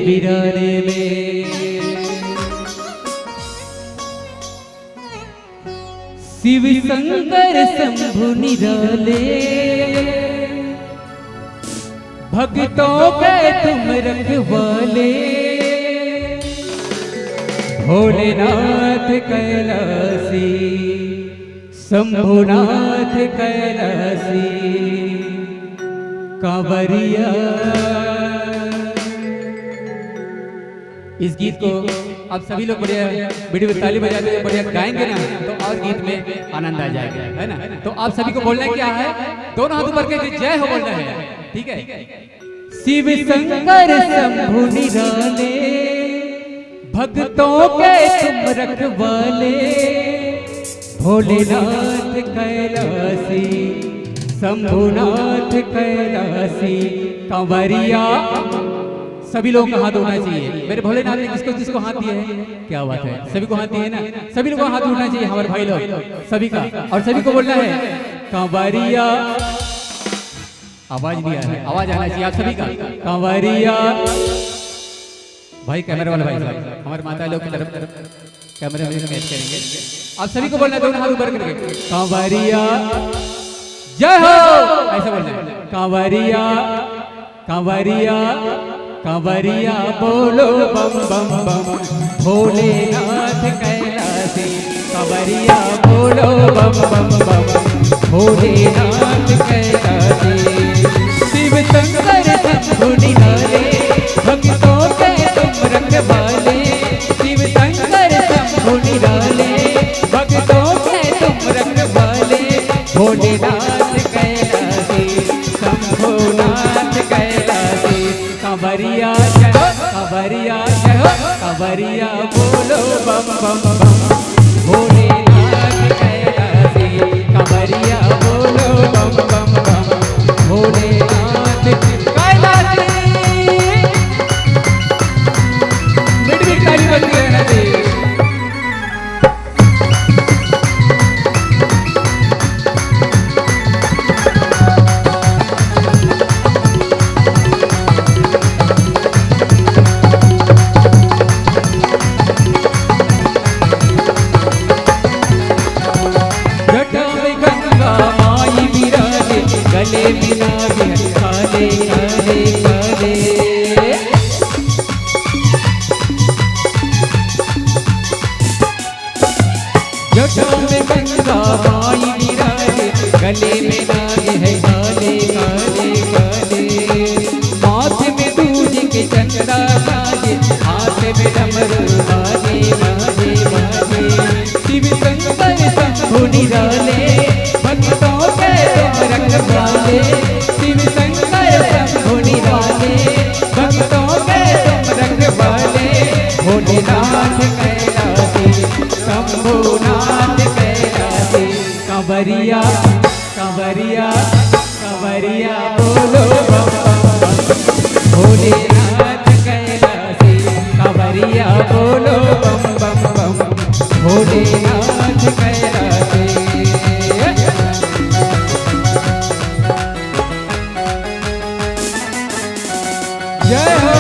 वीराने में। शिव शंकर शंभु निराले, भक्तों के तुम रखवाले। भोलेनाथ कैलासी, शंभुनाथ कैलासी, कांवरिया। इस गीत को आप सभी लोग बढ़िया मीठी मीठी ताली बजाते हुए बढ़िया गाएंगे ना, तो और गीत में आनंद आ जाएगा, है ना? तो आप सभी को बोलना क्या है, दोनों हाथ ऊपर करके जय हो बोलना है, ठीक है? शिव शंकर शंभु निराले, भक्तों के तुम रखवाले। भोलेनाथ कैलासी, शंभुनाथ कैलासी, कांवरिया। सभी लोगों का हाथ उठना चाहिए। मेरे भोलेनाथ ने किसको किसको हाथ दिए हैं? क्या बात है, सभी को हाथ दिए ना? सभी लोगों का हाथ उठना चाहिए हमारे भाई लोग, सभी का। और सभी को बोलना है, कांवरिया। आवाज नहीं आ रहा है, आवाज आना चाहिए आप सभी का। कांवरिया। भाई, कैमरे वाले भाई साहब, हमारे माता लोग की तरफ कैमरे में कैच करेंगे। आप सभी को बोलना है, दोनों हाथ ऊपर करके, कांवरिया जय हो, ऐसा बोलना है। कांवरिया, कांवरिया, कांवरिया बोलो बम बम बम। भोलेनाथ कैलासी, कांवरिया बोलो बम बम बम। भोलेनाथ कैलासी, शिव शंकर शंभु निराले, भक्तों के तुम रखवाले। शिव शंकर शंभु निराले, भक्तों के तुम रखवाले। भोलेनाथ कैलासी, शंभुनाथ कैलासी, कांवरिया जय हो, कांवरिया जय हो, कांवरिया बोलो बम बम बम। भोलेनाथ कैलासी, कांवरिया बोलो बम बम बम। भोलेनाथ कैलासी। जटा में गंगा माई विराजे, गले में नाग है काले काले काले। माथे में दूज के चंदा साजे, हाथ में डमरू बाजे बाजे बाजे। शिव शंकर शंभु निराले, भक्तों के तुम रखवाले। शिव शंकर शंभु निराले, भक्तों के तुम रखवाले। भोलेनाथ कैलासी, शंभुनाथ कैलासी। कांवरिया, कांवरिया, कांवरिया बोलो बम बम बम। भोलेनाथ कैलासी, कांवरिया बोलो बम बम बम। भोलेनाथ कैलासी। जय हो।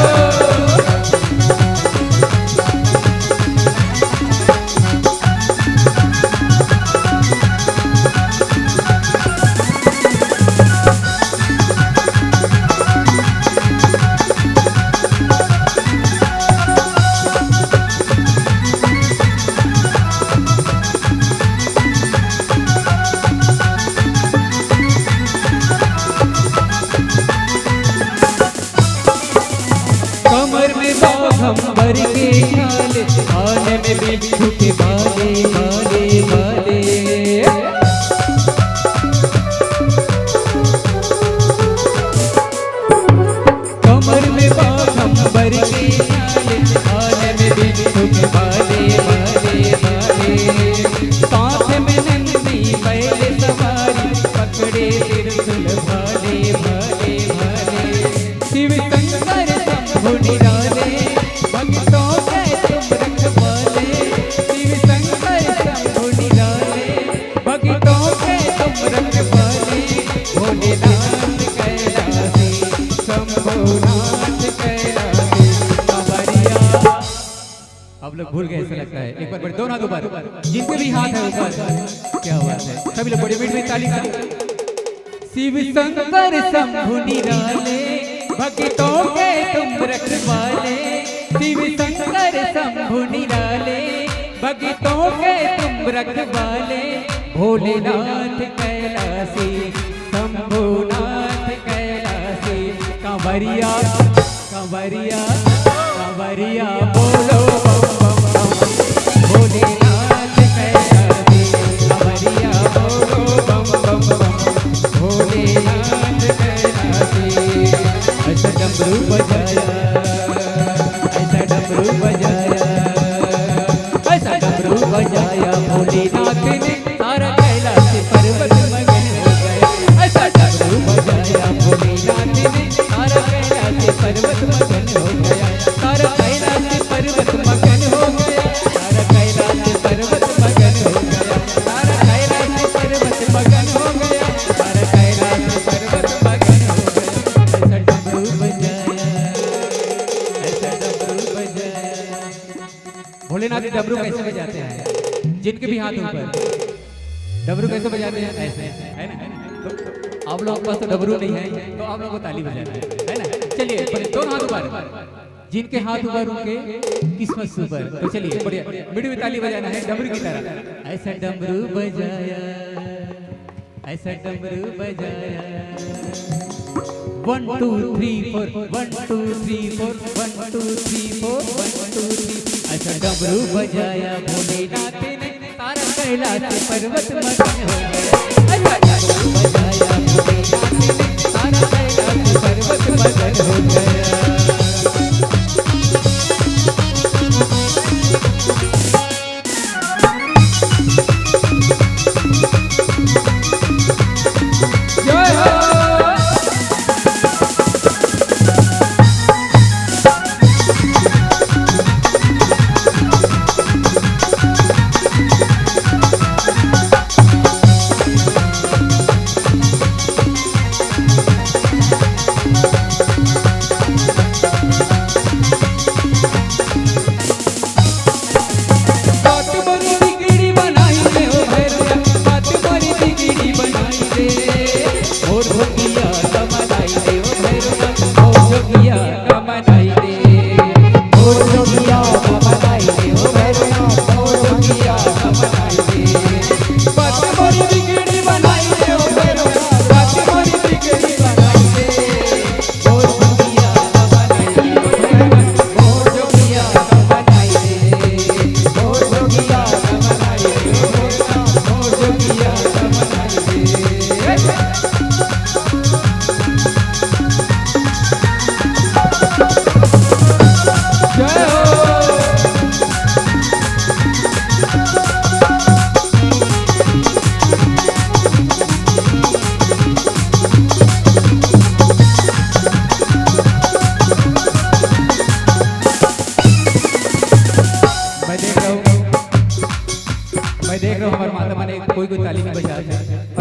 कमर में बाघंबर के छाले, कान में बिच्छू के बाले, बाले, बाले। कमर में बाघंबर के छाले, कान में बिच्छू के बाले, बाले, बाले। साथ में नंदी बैल सवारी, पकड़े त्रिशूल भाले, भाले, भाले। शिव शंकर शंभु निराले, भक्तों के तुम रखवाले। शिव शंकर शंभु निराले, भक्तों के तुम रखवाले। भोलेनाथ कैलासी, शंभुनाथ कैलासी। कांवरिया। आप लोग भूल गए ऐसा लगता है। एक बार बड़े, दोनों हाथ ऊपर, जिनके भी हाथ है ऊपर, क्या बात है, सभी लोग बड़ी मीठ मीठ ताली मारें। शिव शंकर शंभु निराले, भक्तों के तुम रखवाले। शिव शंकर शंभु निराले, भक्तों के तुम रखवाले। भोलेनाथ कैलासी, शंभुनाथ कैलासी। कांवरिया, कांवरिया, कांवरिया बोलो बम बम बम। भोलेनाथ कैलासी, कांवरिया बोलो बम बम बम। भोलेनाथ कैलासी। ऐसा डमरू बजाया, ऐसा डमरू बजाया, ऐसा डमरू बजाया भोलेनाथ ने। सारा कैलाश पर्वत मगन हो गया। ऐसा डमरू बजाया भोलेनाथ ने, सारा कैलाश पर्वत मगन हो गया। सारा कैलाश पर्वत मगन हो गया। सारा कैलाश पर्वत मगन हो गया। सारा कैलाश पर्वत मगन हो गया। सारा कैलाश पर्वत मगन हो गया। ऐसा डमरू बजाया, ऐसा डमरू बजाया। भोलेनाथ डमरू कैसे बजाते हैं? जिनके भी हाथ ऊपर, डमरू कैसे बजाते हैं? ऐसे, है ना? तो आप लोगों के पास तो डमरू नहीं है, तो आप लोगों को ताली बजाना है, है ना? चलिए, पर दोनों हाथ ऊपर, जिनके हाथ ऊपर उनके किस्मत सुपर। तो चलिए, बढ़िया, मिट्टी में ताली बजाना है डमरू की तरह। ऐसा डमरू बजाया, ऐसा डमरू बजाया। One two three four, one two three four, one two three four, one two three। ऐसा डमरू बजाया भोलेनाथ ने, सारा कैलाश पर्वत मगन हो गया। ऐसा डमरू बजाया भोलेनाथ ने, सारा कैलाश पर्वत मगन हो गया। जय हो।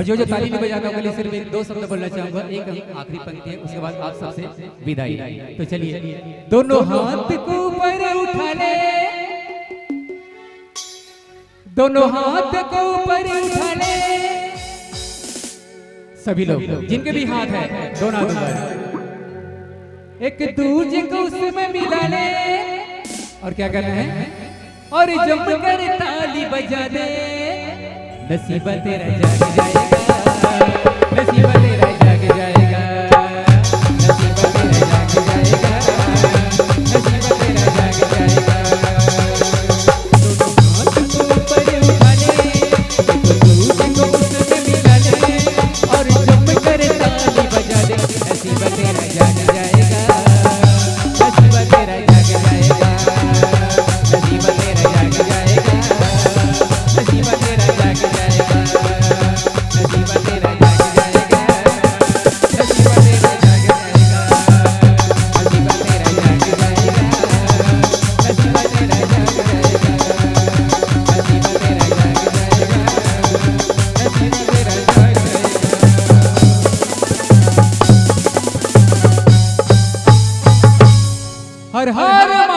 जो जो ताली नहीं बजाता, उनके लिए सिर्फ एक दो शब्द बोलना चाहूंगा। एक आखिरी पंक्ति है, उसके बाद आप सबसे विदाई। तो चलिए, दोनों हाथ को ऊपर उठा ले, दोनों हाथ को ऊपर उठा ले। सभी लोग जिनके भी हाथ है, दोनों हाथ ऊपर, एक दूजे को उसमें मिला ले। और क्या करना है? और जम कर ताली बजा दे, नसीबा तेरा जाग जाएगा, नसीबा तेरा जाग जाएगा, नसीबा तेरा जाग जाएगा, नसीबा तेरा जाग जाएगा। दोनों हाथ को ऊपर उठा ले, एक दूजे को उसमें मिला ले, और जम कर ताली बजा दे, नसीबा तेरा जाग जाएगा, नसीबा तेरा जाग जाएगा, नसीबा तेरा जाग जाएगा, नसीबा तेरा जाग जाएगा, नसीबा तेरा जाग जाएगा, नसीबा तेरा जाग जाएगा, नसीबा तेरा जाग जाएगा, नसीबा तेरा जाग जाएगा, नसीबा तेरा जाग जाएगा, नसीबा तेरा जाग जाएगा। हर हर